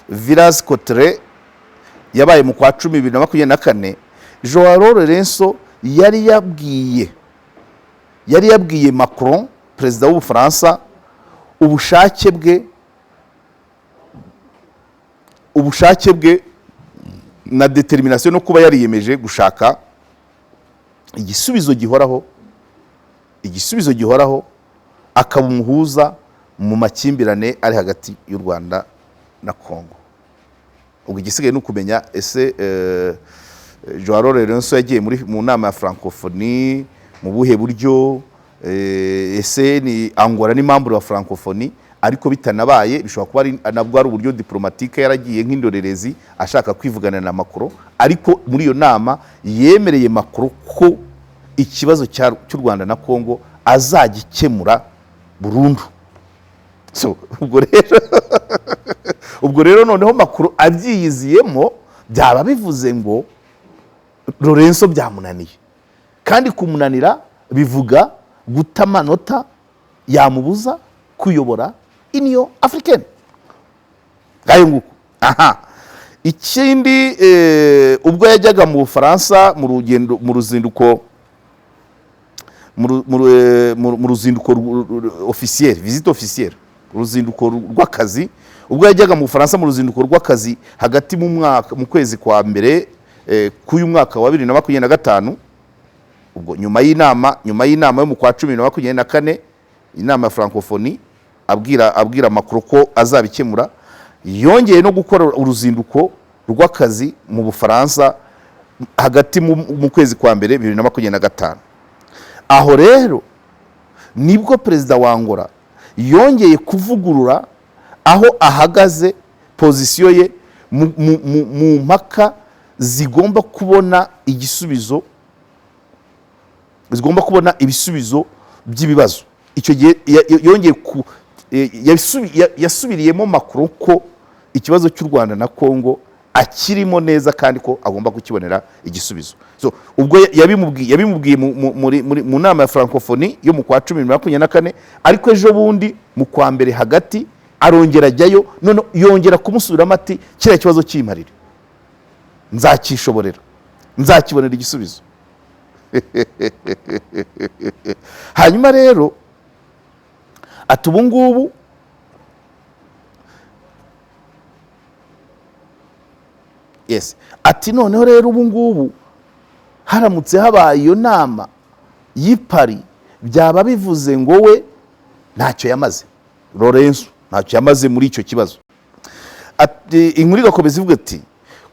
Villers-Cotterêts, yabaye mu kwa 10 2024, Joao Lourenço yari yabwiye Macron, perezida w'Ubufaransa, ubushake bwe na détermination no kuba yariyemeje gushaka igisubizo gihoraho, akaba umuhuza mu makimbirane ari hagati y'u Rwanda na Congo. Ubwo igisigaye ni ukumenya ese Joao Lourenço yagiye mu nama ya francophonie mu buhe buryo? Ese ni Angola ni membre wa francophonie? Ariko bitanabaye, bishobora kuba ari nabwo ari uburyo diplomatique, yaragiye nk'indorerezi ashaka kwivugana na Macron. Ariko muri iyo nama yemereye Macron ko ikibazo cy'u Rwanda na Congo azagikemura burundu. So ubwo rero noneho Macron abyiyiziyemo, byaba bivuze ngo Lorenzo byamunaniye, kandi kumunanira bivuga guta amanota yamubuza kuyobora Union Africaine. Ngayo nguko. Aha ikindi, ubwo yajyaga mu Bufaransa mu rugendo, mu ruzinduko mu ru- mu ru- eh, mu- mu ruzinduko officiel, visite officielle, uruzinduko rw'akazi, ubwo yajyaga mu Bufaransa mu ruzinduko rw'akazi hagati mu mwaka, mu kwezi kwa mbere k'uyu mwaka wa 2025, ubwo nyuma y'inama yo mu kwa 10 na 24, inama ya francophonie, abwira Macron ko azabikemura, yongeye no gukora uruzinduko rw'akazi mu Bufaransa hagati mu kwezi kwa mbere 2025. Aho rero nibwo perezida wa Angola yongeye kuvugurura aho ahagaze, position ye mu mpaka zigomba kubona igisubizo, zigomba kubona ibisubizo by'ibibazo. Icyo gihe yongeye yasubiriyemo Macron ko ikibazo cy'u Rwanda na Congo akirimo neza kandi ko agomba kukibonera igisubizo. So ubwo yabimubwiye mu nama ya Francophonie yo mu kwa 10 2024, ariko ejo bundi mu kwa mbere hagati arongera ajyayo, none yongera kumusubiramo ati kiriya kibazo cy'imarire nzakishoborera, nzakibonera igisubizo. Hanyuma rero ati ubu ngubu yes, ati noneho rero ubu ngubu haramutse habaye iyo nama y'i Paris, byaba bivuze ngo we ntacyo yamaze, Lourenço ntacyo yamaze muri icyo kibazo. Ati inkuru igakomeza ivuga ati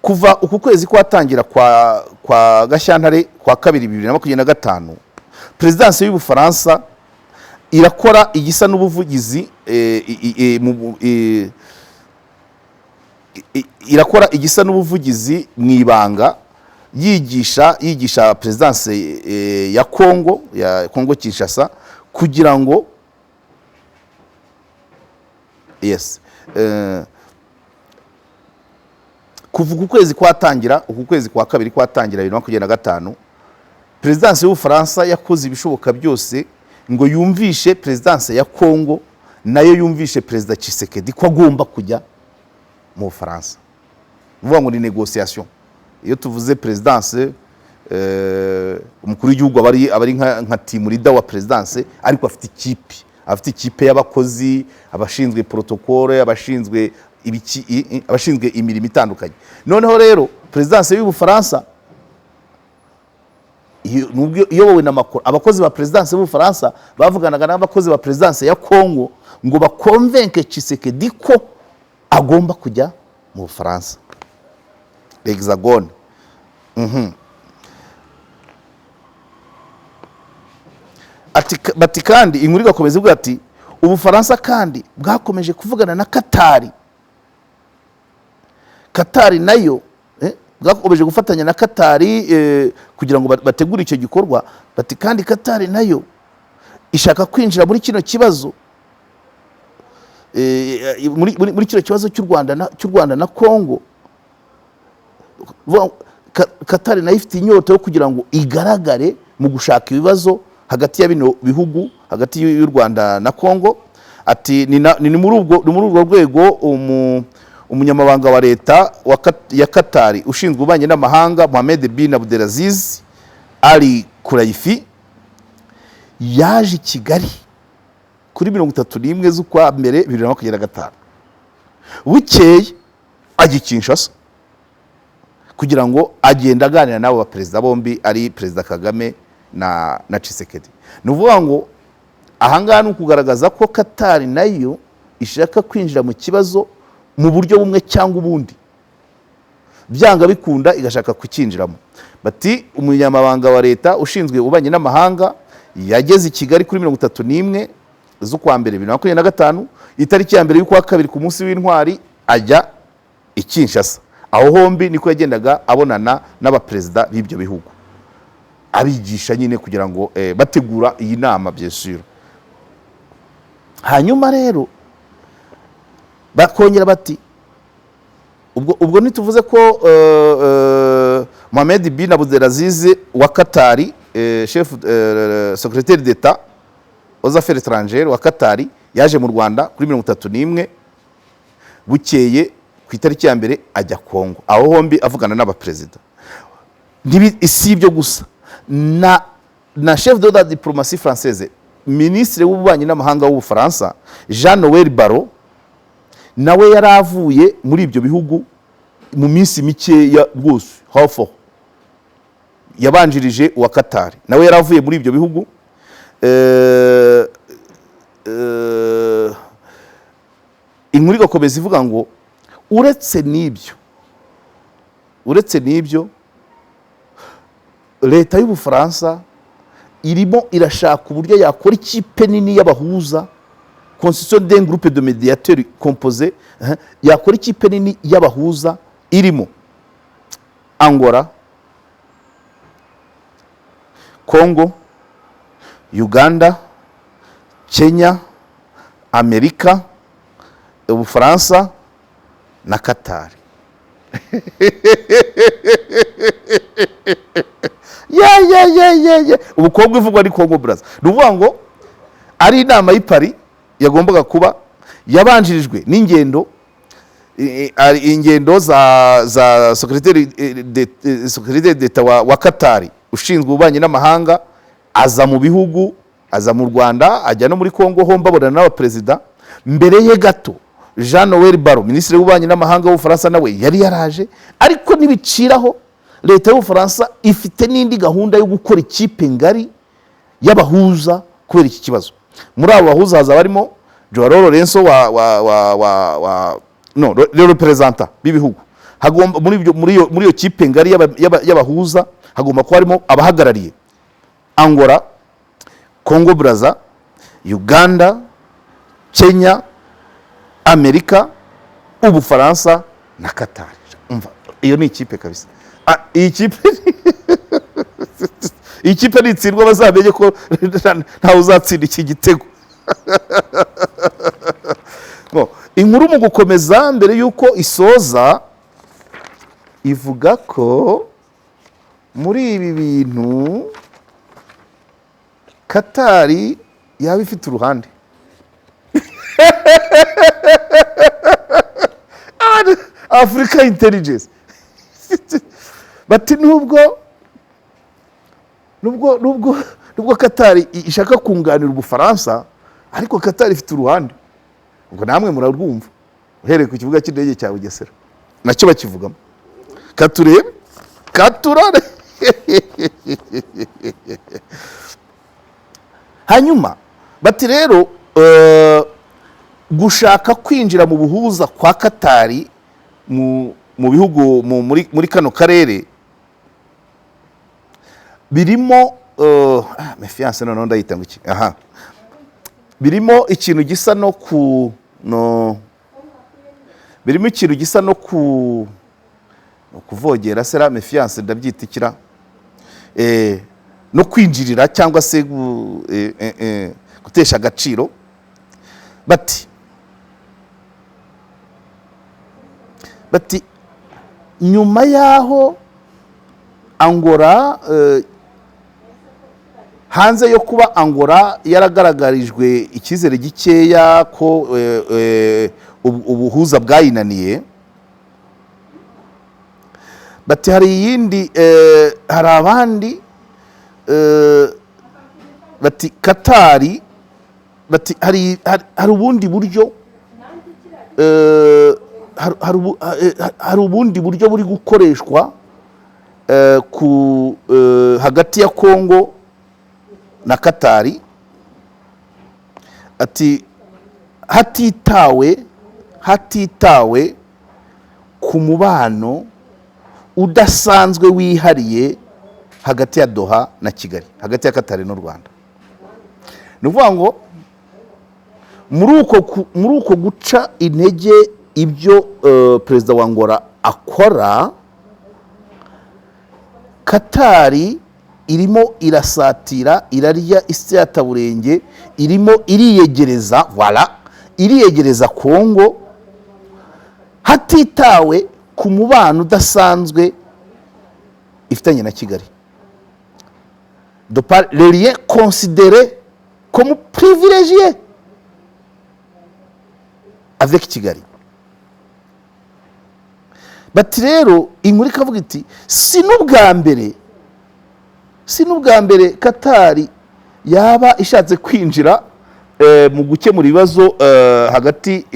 kuva uku kwezi kwatangira kwa Gashyantare kwa kabiri 2025, perezidansi y'Ubufaransa irakora igisa n'ubuvugizi, irakora igisa n'ubuvugizi mu ibanga, yigisha perezidansi ya Congo, ya Congo Kinshasa, kugira ngo yes, kuva uku kwezi kwatangira, uku kwezi kwa kabiri kwatangira 2025, perezidansi y'Ubufaransa yakoze ibishoboka byose ngo yumvishe perezidansi ya Congo, nayo yumvishe Perezida Tshisekedi ko agomba kujya mu Bufaransa. Uvuga ngo ni négociation. Iyo tuvuze perezidansi, umukuru w'igihugu aba ari nka team leader wa perezidansi, ariko afite ikipe y'abakozi, abashinzwe protocole, abashinzwe ibiki, abashinzwe imirimo itandukanye. Noneho rero perezidansi y'Ubufaransa nubwo iyobowe na Macron, abakozi ba perezidansi y'Ubufaransa bavuganaga n'abakozi ba perezidansi ya Congo ngo bakonvenke Tshisekedi ko agomba kujya mu Bufaransa. L'Hexagone. Ati bati kandi inkuru igakomeza ivuga ati Ubufaransa kandi bwakomeje kuvugana na Katari. Katari nayo bwakomeje gufatanya na Katari kugira ngo bategure icyo gikorwa. Bati kandi Katari nayo ishaka kwinjira muri kino kibazo, muri kino kibazo cy'u Rwanda na Congo. Katari nayo ifite inyota yo kugira ngo igaragare mu gushaka ibibazo hagati ya bino bihugu, hagati y'u Rwanda na Congo. Ati ni muri urwo rwego umunyamabanga wa leta ya Katari ushinzwe ububanyi n'amahanga Mohamed bin Abdelaziz Ali Khulaifi yaje i Kigali kuri 31 z'ukwa mbere 2025, bukeye ajya i Kinshasa kugira ngo agende aganira n'abo baperezida bombi, ari Perezida Kagame na Tshisekedi. Ni ukuvuga ngo ahangaha ni ukugaragaza ko Katari nayo ishaka kwinjira mu kibazo mu buryo bumwe cyangwa ubundi, byanga bikunda igashaka kucyinjiramo. Bati umunyamabanga wa leta ushinzwe ububanyi n'amahanga yageze i Kigali kuri 31 z'ukwa mbere 2025, itariki ya mbere y'ukwa kabiri ku munsi w'intwari ajya i Kinshasa. Aho hombi niko yagendaga abonana n'abaperezida b'ibyo bihugu, abigisha nyine kugira ngo bategura iyi nama bien sûr. Hanyuma rero bakongera bati ubwo ntituvuze ko Mohamed bin Abdelaziz wa Katari, chef secrétaire d'État aux affaires étrangères wa Katari, yaje mu Rwanda kuri 31, bukeye ku itariki ya mbere ajya Kongo, aho hombi avugana n'abaperezida. Si ibyo gusa, na chef de la diplomatie française, ministre w'ububanyi n'amahanga w'Ubufaransa Jean Noël Barrot, nawe yari avuye muri ibyo bihugu mu minsi mikeya rwose hafi aho yabanjirije uwa Katari, nawe yari avuye muri ibyo bihugu. Inkuru igakomeza ivuga ngo uretse n'ibyo leta y'Ubufaransa irimo irashaka uburyo yakora ikipe nini y'abahuza, constitution d'un groupe de médiateurs composé, yakora ikipe nini y'abahuza irimo Angola, Congo, Uganda, Kenya, Amerika, Ubufaransa na Katari. Ya ya ya ya ya, ubu Kongo ivugwa ni Kongo Brazza. Ni ukuvuga ngo ari inama y'i Paris yagombaga kuba yabanjirijwe n'ingendo, ari ingendo za secrétaire d'État wa Katari ushinzwe ububanyi n'amahanga, aza mu bihugu, aza mu Rwanda, ajya no muri Kongo hombi abonana n'abaperezida. Mbere ye gato Jean Noel Barrot, minisitiri w'ububanyi n'amahanga w'Ubufaransa, nawe yari yaraje. Ariko ntibiciraho, leta y'Ubufaransa ifite n'indi gahunda yo gukora ikipe ngari y'abahuza kubera iki kibazo. Muri abo bahuza hazaba harimo Joao Lourenço wa no le représentant b'ibihugu. Hagomba muri ibyo muri iyo kipe ngari y'abahuza hagomba kuba harimo abahagarariye Angola, Congo Brazza, Uganda, Kenya, Amerika, Ubufaransa na Qatar. Umva, iyo ni ikipe kabisa. Iyi kipe nitsindwa bazamenye ko ntawe uzatsinda iki gitego. Bon, inkuru mu gukomeza mbere y'uko isoza ivuga ko muri ibi bintu Katari yaba ifite uruhande. Africa Intelligence bati nubwo Katari ishaka kunganira Ubufaransa, ariko Katari ifite uruhande. Ubwo namwe murarwumva uhereye ku kibuga cy'indege cya Bugesera, nacyo bakivugamo. Katurebe katurore. Hanyuma bati rero gushaka kwinjira mu buhuza kwa Katari mu bihugu muri kano karere birimo méfiance. Noneho ndayita ngo iki? Aha birimo ikintu gisa no ku no birimo ikintu gisa no kuvogera sera méfiance, ndabyita ikira, no kwinjirira cyangwa se gutesha agaciro. Bati nyuma y'aho Angola, hanze yo kuba Angola yaragaragarijwe icyizere gikeya ko ubuhuza bwayinaniye, bati hari iyindi, hari abandi, bati Katari, bati hari ubundi buryo, hari ubundi buryo buri gukoreshwa ku hagati ya Kongo na Katari. Ati hatitawe ku mubano udasanzwe wihariye hagati ya Doha na Kigali, hagati ya Katari n'u Rwanda. Ni ukuvuga ngo muri uko guca intege ibyo perezida wa Angola akora, Katari irimo irasatira, irarya isi ya taburenge, irimo iriyegereza, voilà, iriyegereza Kongo hatitawe ku mubano udasanzwe ifitanye na Kigali, de par les liens considérés comme privilégiés avec Kigali. Bati rero inkuru ikavuga iti si n'ubwa mbere Katari yaba ishatse kwinjira mu gukemura ibibazo hagati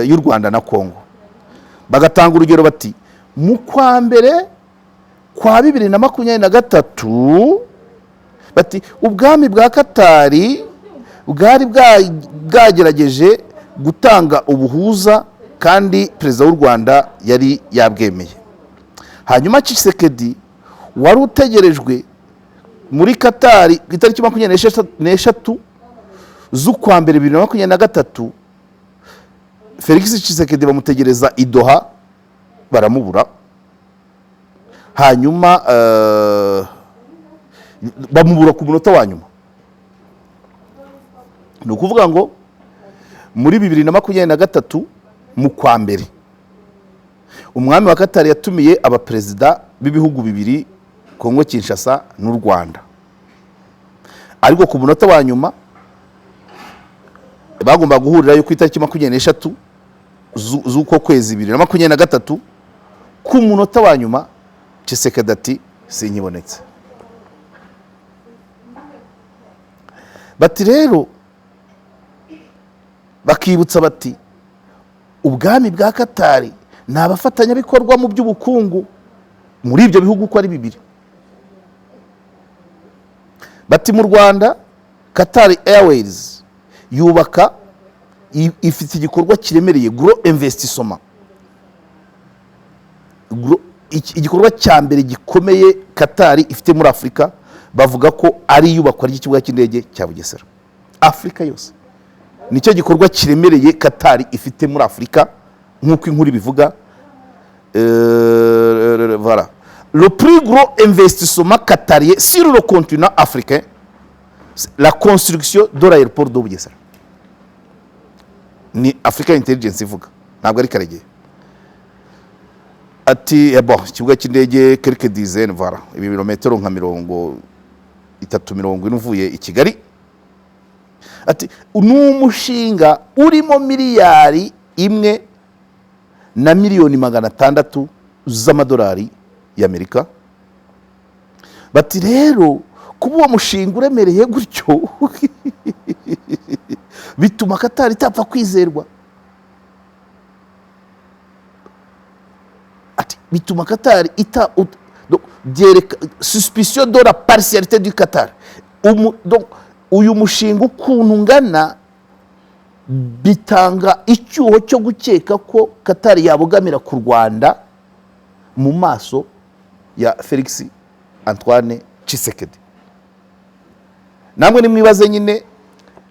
y'u Rwanda na Kongo. Bagatanga urugero bati mu kwa mbere kwa 2023, bati ubwami bwa Katari bwari bwagerageje gutanga ubuhuza kandi perezida w'u Rwanda yari yabwemeye. Hanyuma Tshisekedi wari utegerejwe muri Katari ku itariki 23 z'ukwa mbere 2023, Felix Tshisekedi bamutegereza i Doha baramubura. Hanyuma bamubura ku munota wa nyuma. Ni ukuvuga ngo muri 2023 mu kwa mbere, umwami wa Katari yatumiye abaperezida b'ibihugu bibiri, Kongo Kinshasa n'u Rwanda, ariko ku munota wa nyuma bagomba guhurirayo ku itariki 23 z'uko kwezi 2023, ku munota wa nyuma Tshisekedi ati: "Sinkibonetse." Bati rero, bakibutsa bati ubwami bwa Katari ni abafatanyabikorwa mu by'ubukungu muri ibyo bihugu uko ari bibiri. Bati mu Rwanda Qatar Airways yubaka, ifite igikorwa kiremereye, gros investissement. Igikorwa cya mbere gikomeye Qatar ifite muri Afurika, bavuga ko ari iyubakwa ry'ikibuga cy'indege cya Bugesera. Afurika yose, nicyo gikorwa kiremereye Qatar ifite muri Afurika, nk'uko inkuru ibivuga. Voilà, le plus gros investissement qatarien sur le continent africain, c'est la construction de l'aéroport de Bugesera. Ni Africa Intelligence ivuga, ntabwo ari Karegeya. Ati bon, ikibuga cy'indege, quelques dizaines, voilà, ibi birometero nka 30, 40 uvuye i Kigali. Ati ni umushinga urimo miliyari 1 na miliyoni 600 z'amadolari y'Amerika. Bati rero kuba uwo mushinga uremereye gutyo bituma Katari itapfa kwizerwa. Ati bituma Katari ita donc, byereka suspicion de la partialité du Qatar. Donc, uyu mushinga ukuntu ungana bitanga icyuho cyo gukeka ko Katari yabogamira ku Rwanda mu maso ya Felix Antoine Tshisekedi. Namwe nimwibaze nyine,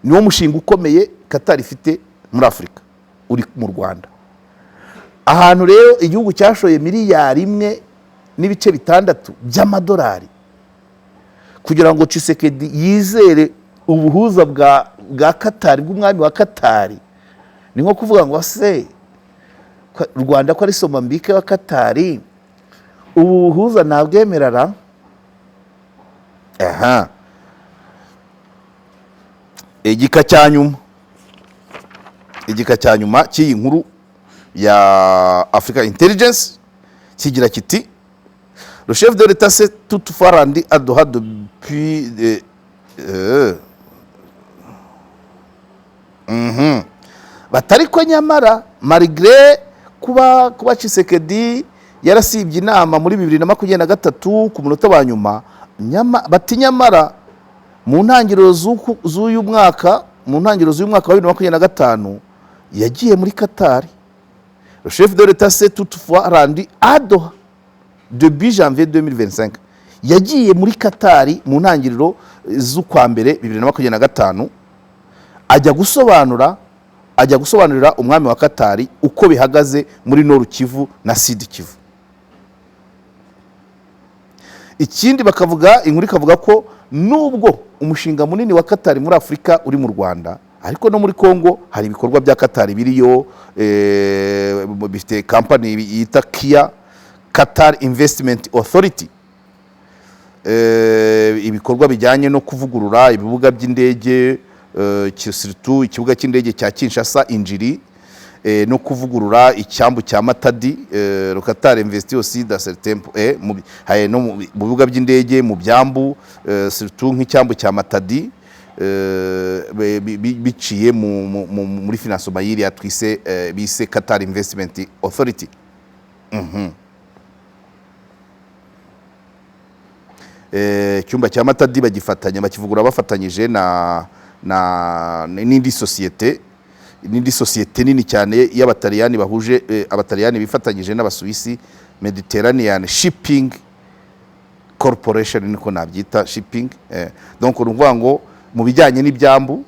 niwo mushinga ukomeye Katari ifite muri Afurika, uri mu Rwanda. Ahantu rero igihugu cyashoye miliyari 1.6 by'amadolari kugira ngo Tshisekedi yizere ubuhuza bwa Katari, bw'umwami wa Katari, ni nko kuvuga ngo se u Rwanda ko ari somambike wa Katari, ubu buhuza ntabwemerara? Aha, igika cya nyuma cy'iyi nkuru ya Africa Intelligence kigira kiti: "Le chef de l'État s'est toutefois rendu à Doha depuis Batari ko nyamara, malgré kuba Tshisekedi yarasibye inama muri 2023 ku munota wa nyuma, bati nyamara mu ntangiriro z'uyu mwaka, mu ntangiriro z'uyu mwaka wa 2025, yagiye muri Katari. Le chef de l'État s'est toutefois rendu à Doha début janvier 2025." Yagiye muri Katari mu ntangiriro z'ukwa mbere 2025, ajya gusobanurira umwami wa Katari uko bihagaze muri Nord Kivu na Sud Kivu. Ikindi bakavuga, inkuru ikavuga ko nubwo umushinga munini wa Katari muri Afurika uri mu Rwanda, ariko no muri Congo hari ibikorwa bya Katari biriyo. Bifite kampani yita KIA, Qatar Investment Authority. Ibikorwa bijyanye no kuvugurura ibibuga by'indege, surtout ikibuga cy'indege cya Kinshasa Injiri, no kuvugurura icyambu cya Matadi. Le Qatar investit aussi dans certains no mu bibuga by'indege, mu byambu, surtout nk'icyambu cya Matadi, biciye muri financement y'iriya twise, bise Qatar Investment Authority. Icyumba cya Matadi bagifatanya, bakivugurura bafatanyije na n'indi sosiyete nini cyane y'Abataliyani bahuje, Abataliyani bifatanyije n'Abasuwisi, Mediterranean Shipping Corporation, niko nabyita, shipping. Donc ni ukuvuga ngo mu bijyanye n'ibyambu,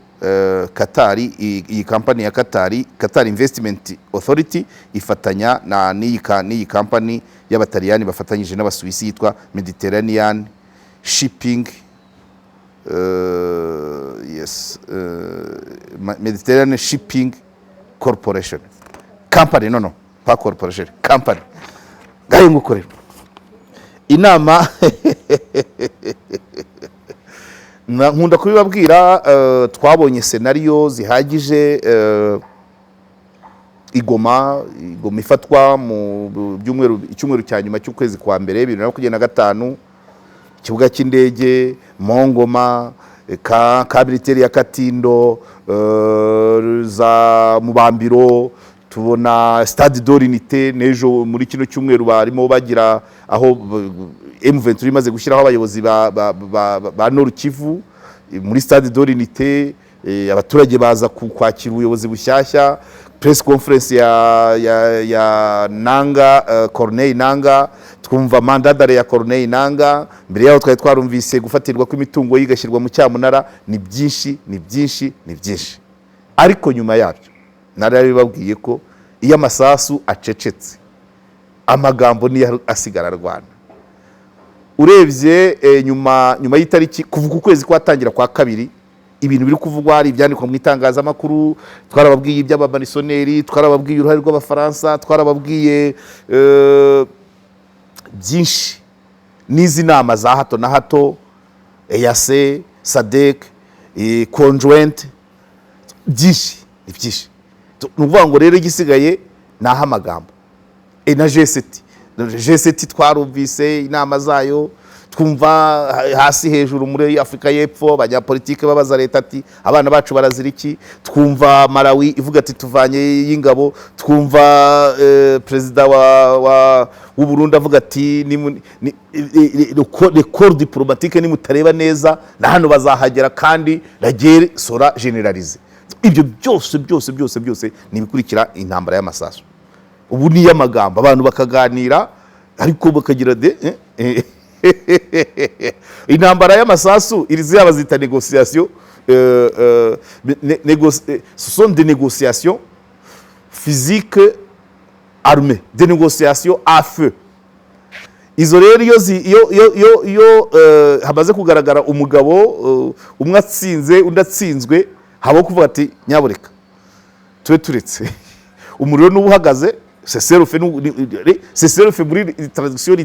Katari, iyi kampani ya Katari, Qatar Investment Authority, ifatanya na n'iyi kampani y'Abataliyani bafatanyije n'Abasuwisi yitwa Mediterranean Shipping. Yes, Mediterranean Shipping Corporation Company, no, pas corporation, company. Ngayo nguko rero inama nkunda kubibabwira. Twabonye scénario zihagije. Igoma ifatwa mu byumweru, icyumweru cya nyuma cy'ukwezi kwa mbere 2025, ikibuga cy'indege Mont Ngoma, ka militaire ya Katindo, za Mubambiro, tubona Stade de l'Unité. N'ejo muri kino cyumweru barimo bagira aho M23 imaze gushyiraho abayobozi ba Nord Kivu, muri Stade de l'Unité, abaturage baza kwakira ubuyobozi bushyashya, press conference ya Nanga, Corneille Nanga, twumva mandat d'arrêt ya Corneille Nanga. Mbere yaho twari twarumvise gufatirwa kw'imitungo ye igashyirwa mu cyamunara. Ni byinshi, ni byinshi, ni byinshi. Ariko nyuma yabyo narabibabwiye ko iyo amasasu acecetse, amagambo niyo asigara arwana. Urebye nyuma y'itariki, kuva uku kwezi kwatangira kwa kabiri, ibintu biri kuvugwa, hari ibyandikwa mu itangazamakuru. Twarababwiye iby'abamarisoneri, twarababwiye uruhare rw'Abafaransa, twarababwiye byinshi n'izi nama za hato na hato, EAC, SADC, conjointe, byinshi, ni byinshi. Ni ukuvuga ngo rero igisigaye ni aho amagambo na G7. G7 twarumvise inama zayo, twumva hasi hejuru muri Afurika y'Epfo abanyapolitike babaza leta ati: "Abana bacu barazira iki?" Twumva Malawi ivuga ati: "Tuvanye y'ingabo." Twumva perezida w'u Burundi avuga ati: "Le corps diplomatique, nimutareba neza na hano bazahagera kandi la guerre sera généralisée." Ibyo byose byose byose byose ni ibikurikira intambara y'amasasu. Ubu ni iy'amagambo, abantu bakaganira ariko bakagira de intambara y'amasasu iri zaba bazita négociation, ce sont des négociations physiques armées, des négociations à feu. Izo rero iyo zi- iyo iyo iyo iyo hamaze kugaragara umugabo umwe atsinze, undi atsinzwe, habaho kuvuga ati: "Nyabureka tube turetse umuriro." N'uba uhagaze, cessez-le-feu, cessez-le-feu muri traduction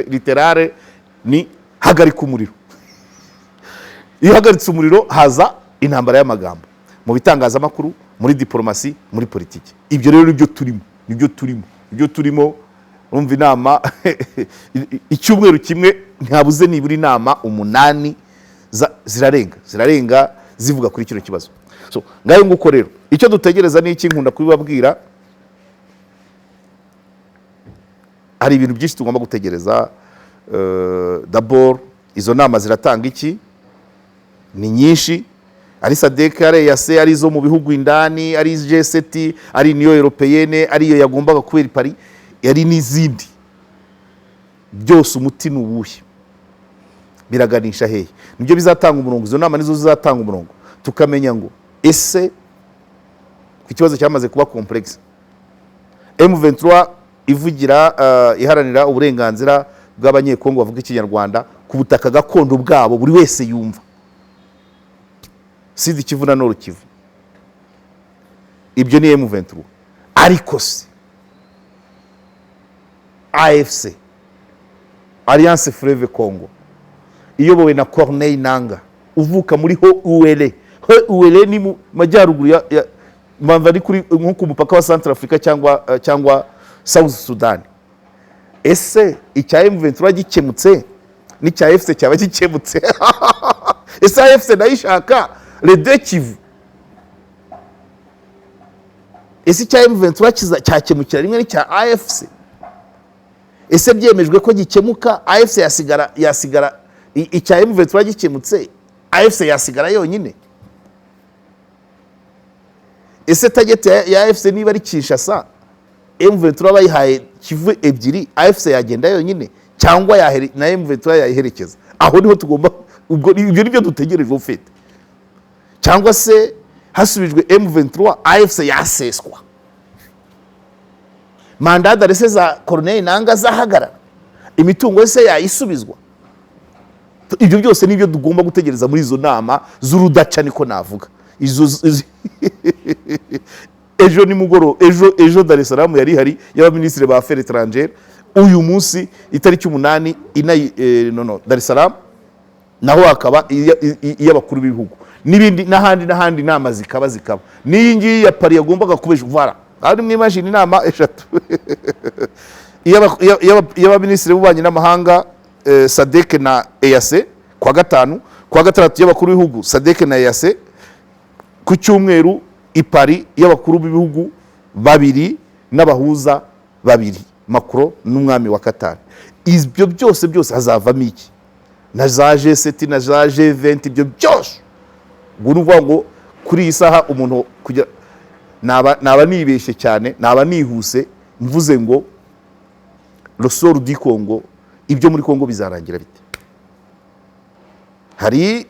littérale ni hagarika umuriro. Iyo uhagaritse umuriro, haza intambara y'amagambo mu bitangazamakuru, muri diporomasi, muri politiki. Ibyo rero nibyo turimo, nibyo turimo, nibyo turimo. Urumva inama icyumweru kimwe ntihabuze nibura inama umunani, zirarenga, zirarenga, zivuga kuri kino kibazo. So ngayo nguko rero, icyo dutegereza ni iki? Nkunda kubibabwira, hari ibintu byinshi tugomba gutegereza. D'abord izo nama ziratanga iki? Ni nyinshi, ari SADC, ari EAC, ari izo mu bihugu indani, ari G7, ari Union Européenne, ari iyo yagombaga kubera i Paris, ari n'izindi. Byose umuti ni uwuhe? Biraganisha hehe? Nibyo bizatanga umurongo. Izo nama nizo zizatanga umurongo, tukamenya ngo ese ku kibazo cyamaze kuba complexe, M23 ivugira, iharanira uburenganzira bw'Abanyekongo bavuga Ikinyarwanda ku butaka gakondo bwabo buri wese yumva, Sud Kivu na Nord Kivu, ibyo ni M23. Ariko se AFC, Alliance Fleuve Congo, iyobowe na Corneille Nanga uvuka muri Haut-Uele. Haut-Uele ni mu majyaruguru ya mpamvu ari kuri nko ku mupaka wa Central Africa cyangwa South Sudan. Ese icya M23 gikemutse, n'icya AFC cyaba gikemutse? Ese AFC nayo ishaka les deux Kivu? Ese icya M23 cyakemukira rimwe n'icya AFC? Ese byemejwe ko gikemuka, AFC yasigara icya M23 gikemutse, AFC yasigara yonyine? Ese target ya AFC niba ari Kinshasa, M23 bayihaye Kivu ebyiri, AFC yagenda yonyine cyangwa na M23 yayiherekeza? Aho niho tugomba, ubwo ibyo nibyo dutegereje ufite. Cyangwa se hasubijwe M23, AFC yaseswa? Mandat d'arrêt za Corneille Nanga zahagarara? Imitungo se yayisubizwa? Ibyo byose nibyo tugomba gutegereza muri izo nama z'urudaca, niko navuga. Izo ejo nimugoroba, ejo Dar es Salaam yari ihari y'abaminisitiri ba affaires étrangères. Uyu munsi itariki 8 inayi, no Dar es Salaam naho hakaba iy'abakuru b'ibihugu n'ibindi n'ahandi n'ahandi, inama zikaba n'iyi ngiyi ya Paris yagombaga kuba ejo. Voilà, kandi mwimagine inama eshatu: iy'abaminisitiri b'ububanyi n'amahanga SADC na EAC kuwa gatanu, kuwa gatandatu y'abakuru b'ibihugu SADC na EAC, ku cyumweru i Paris y'abakuru b'ibihugu babiri n'abahuza babiri, Macron n'umwami wa Qatar. Ibyo byose byose hazavamo iki? Na za G7 na za G20, ibyo byose. Ubwo ni ukuvuga ngo kuri iyi saha umuntu kugira naba nibeshye cyane, naba nihuse mvuze ngo le sort du Congo, ibyo muri Congo bizarangira bite? Hari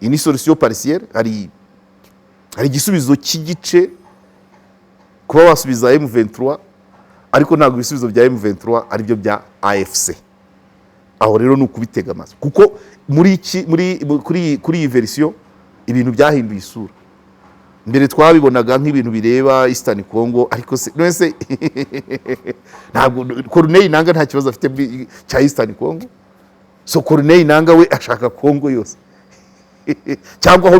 une solution partielle, hari igisubizo cy'igice, kuba wasubiza M23, ariko ntabwo ibisubizo bya M23 aribyo bya AFC. Aho rero ni ukubitega amaso, kuko muri iki muri kuri kuri iyi version ibintu byahinduye isura. Mbere twabibonaga nk'ibintu bireba Eastern Congo, ariko se none se ntabwo Corneille Nanga nta kibazo afite cya Eastern Congo? So Corneille Nanga we ashaka Congo yose cyangwa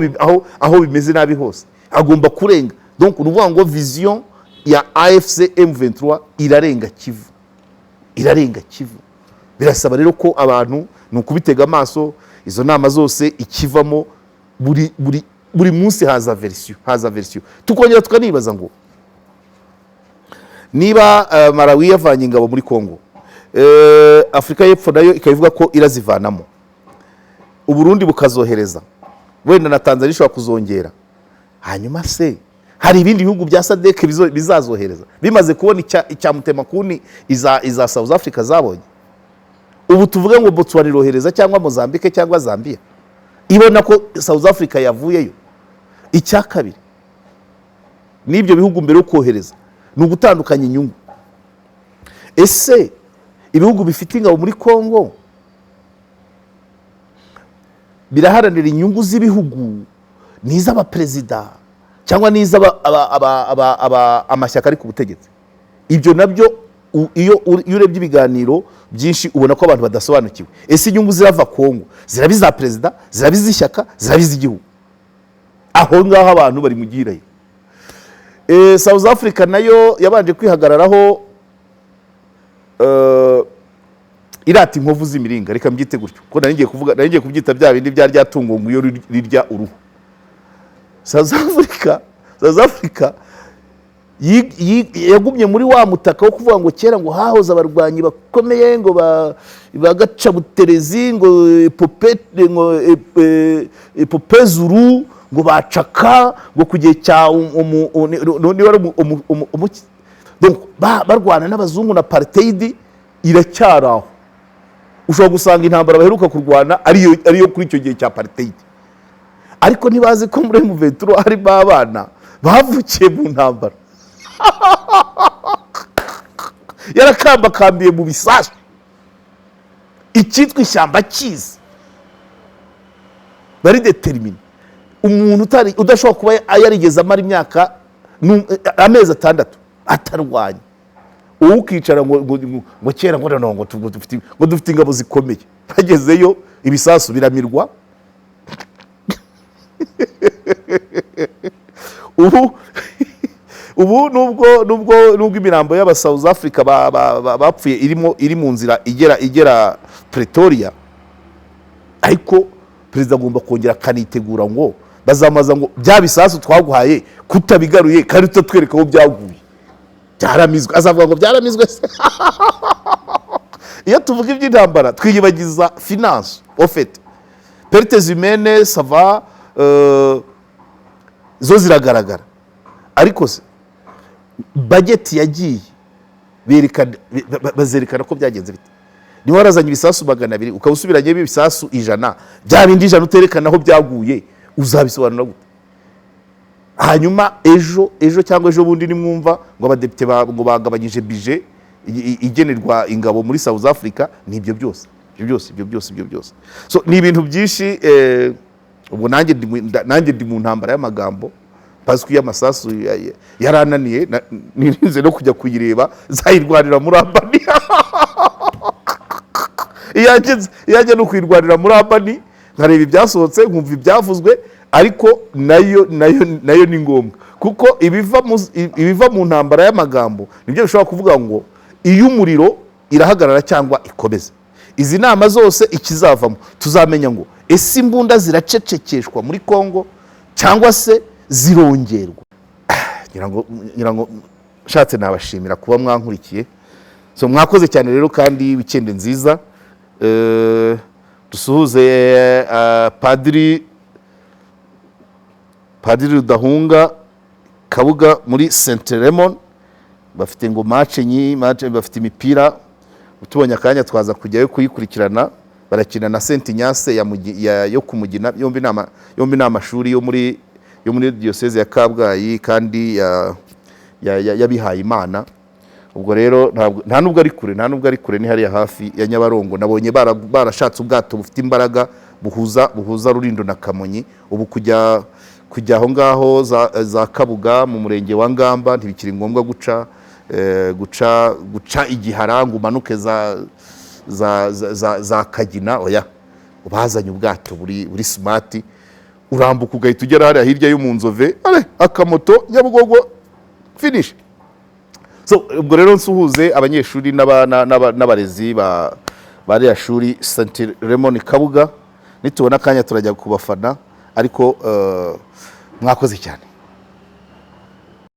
aho bimeze nabi hose agomba kurenga. Donc ni ukuvuga ngo vision ya AFC M23 irarenga Kivu, irarenga Kivu. Birasaba rero ko abantu ni ukubitega amaso izo nama zose, ikivamo. Buri munsi haza version, haza version, tukongera tukanibaza ngo niba Malawi yavanye ingabo muri Congo, Afurika y'Epfo nayo ikaba ivuga ko irazivanamo, Uburundi bukazohereza, wenda na Tanzania ishobora kuzongera, hanyuma se hari ibindi bihugu bya SADC bizazohereza bimaze kubona icya mutemakuni iza South Africa zabonye? Ubu tuvuge ngo Botswana irohereza, cyangwa Mozambique, cyangwa Zambia, ibona ko South Africa yavuyeyo? Icya kabiri, n'ibyo bihugu mbere yo kohereza ni ugutandukanya inyungu. Ese ibihugu bifite ingabo muri Congo biraharanira inyungu z'ibihugu, ni iz'abaperezida, cyangwa ni amashyaka ari ku butegetsi? Ibyo nabyo iyo urebye ibiganiro byinshi ubona ko abantu badasobanukiwe. Ese inyungu zirava Kongo ziraba iza perezida, ziraba iz'ishyaka, ziraba iz'igihugu? Aho ngaho abantu bari mu gihirahiro. South Africa nayo yabanje kwihagararaho, irata inkovu z'imiringa, reka mbyite gutyo, ko nari ngiye kuvuga, nari ngiye kubyita bya bindi bya rya tungo ngo iyo rirya uruhu. South Africa yagumye muri wa mutaka wo kuvuga ngo kera ngo hahoze abarwanyi bakomeye, ngo ba Gacabuterezi, ngo pope, ngo Popezuru, ngo bacaka, ngo ku gihe cya niba ari donc barwana n'abazungu na apartheid iracyari aho. Ushobora gusanga intambara baheruka kurwana ariyo kuri icyo gihe cya apartheid, ariko ntibazi ko muri M23 harimo abana bavukiye mu ntambara, yarakambakambiye mu bisasu, icyitwa ishyamba kizi, bari déterminés. Umuntu utari udashobora kuba yarigeze amara imyaka amezi 6 atarwanya, wowe ukicara ngo kera ngo no ngo dufite ingabo zikomeye, bagezeyo ibisasu biramirwa. Ubu nubwo imirambo y'aba South Africa bapfuye irimo iri mu nzira igera Pretoria, ariko perezida agomba kongera akanitegura ngo bazamaza ngo bya bisasu twaguhaye kutabigaruye kandi utatwereka aho byaguye, byaramizwe. Azavuga ngo byaramizwe se? Iyo tuvuga iby'intambara twiyibagiza finance. Au fait, pertes humaines, ça va, zo ziragaragara, ariko se budget yagiye berekana, bazerekana ko byagenze bite? Niba warazanye ibisasu 200 ukaba usubiranyemo ibisasu 100, bya bindi 100 uterekana aho byaguye, uzabisobanura gute? Hanyuma ejo cyangwa ejo bundi nimwumva ngo abadepite ngo bagabanyije budget igenerwa ingabo muri South Africa, ni ibyo byose. Ibyo byose, ibyo byose, ibyo byose. So ni ibintu byinshi. Ubwo nanjye ndi mu ntambara y'amagambo, parce que y'amasasu yarananiye, nirinze no kujya kuyireba, zayirwanira muri Ambani. Iyanjye ni ukuyirwanira muri Ambani, nkareba ibyasohotse, nkumva ibyavuzwe, ariko nayo ni ngombwa, kuko ibiva mu ntambara y'amagambo nibyo bishobora kuvuga ngo iyo umuriro irahagarara cyangwa ikomeze. Izi nama zose ikizavamo tuzamenya ngo ese imbunda ziracecekeshwa muri Kongo cyangwa se zirongerwa. Ngira ngo nshatse nabashimira kuba mwankurikiye. So mwakoze cyane rero, kandi wikendi nziza. Dusuhuze Padiri Rudahunga Kabuga muri Saint Raymond. Bafite ngo match nyi match, bafite imipira. Tubonye akanya twaza kujyayo kuyikurikirana. Barakina na Saint Ignace yo kumugina. Yombi ni amashuri yo muri diocese ya Kabgayi kandi ya y'abihaye Imana. Ubwo rero nta nubwo ari kure, nta nubwo ari kure, ni hariya hafi ya Nyabarongo. Nabonye barashatse ubwato bufite imbaraga buhuza Rulindo na Kamonyi. Ubu kujya aho ngaho za Kabuga mu murenge wa Ngamba ntibikiri ngombwa guca Igihara ngo umanuke za Kagina. Oya, bazanye ubwato buri smart, urambuka ugahita ugera hariya hirya yo mu Nzove. Ale, akamoto Nyabugogo, finish. So ubwo rero nsuhuze abanyeshuri n'abarezi ba ririya shuri Saint Raymond Kabuga. Nitubona akanya turajya kubafana, ariko mwakoze cyane.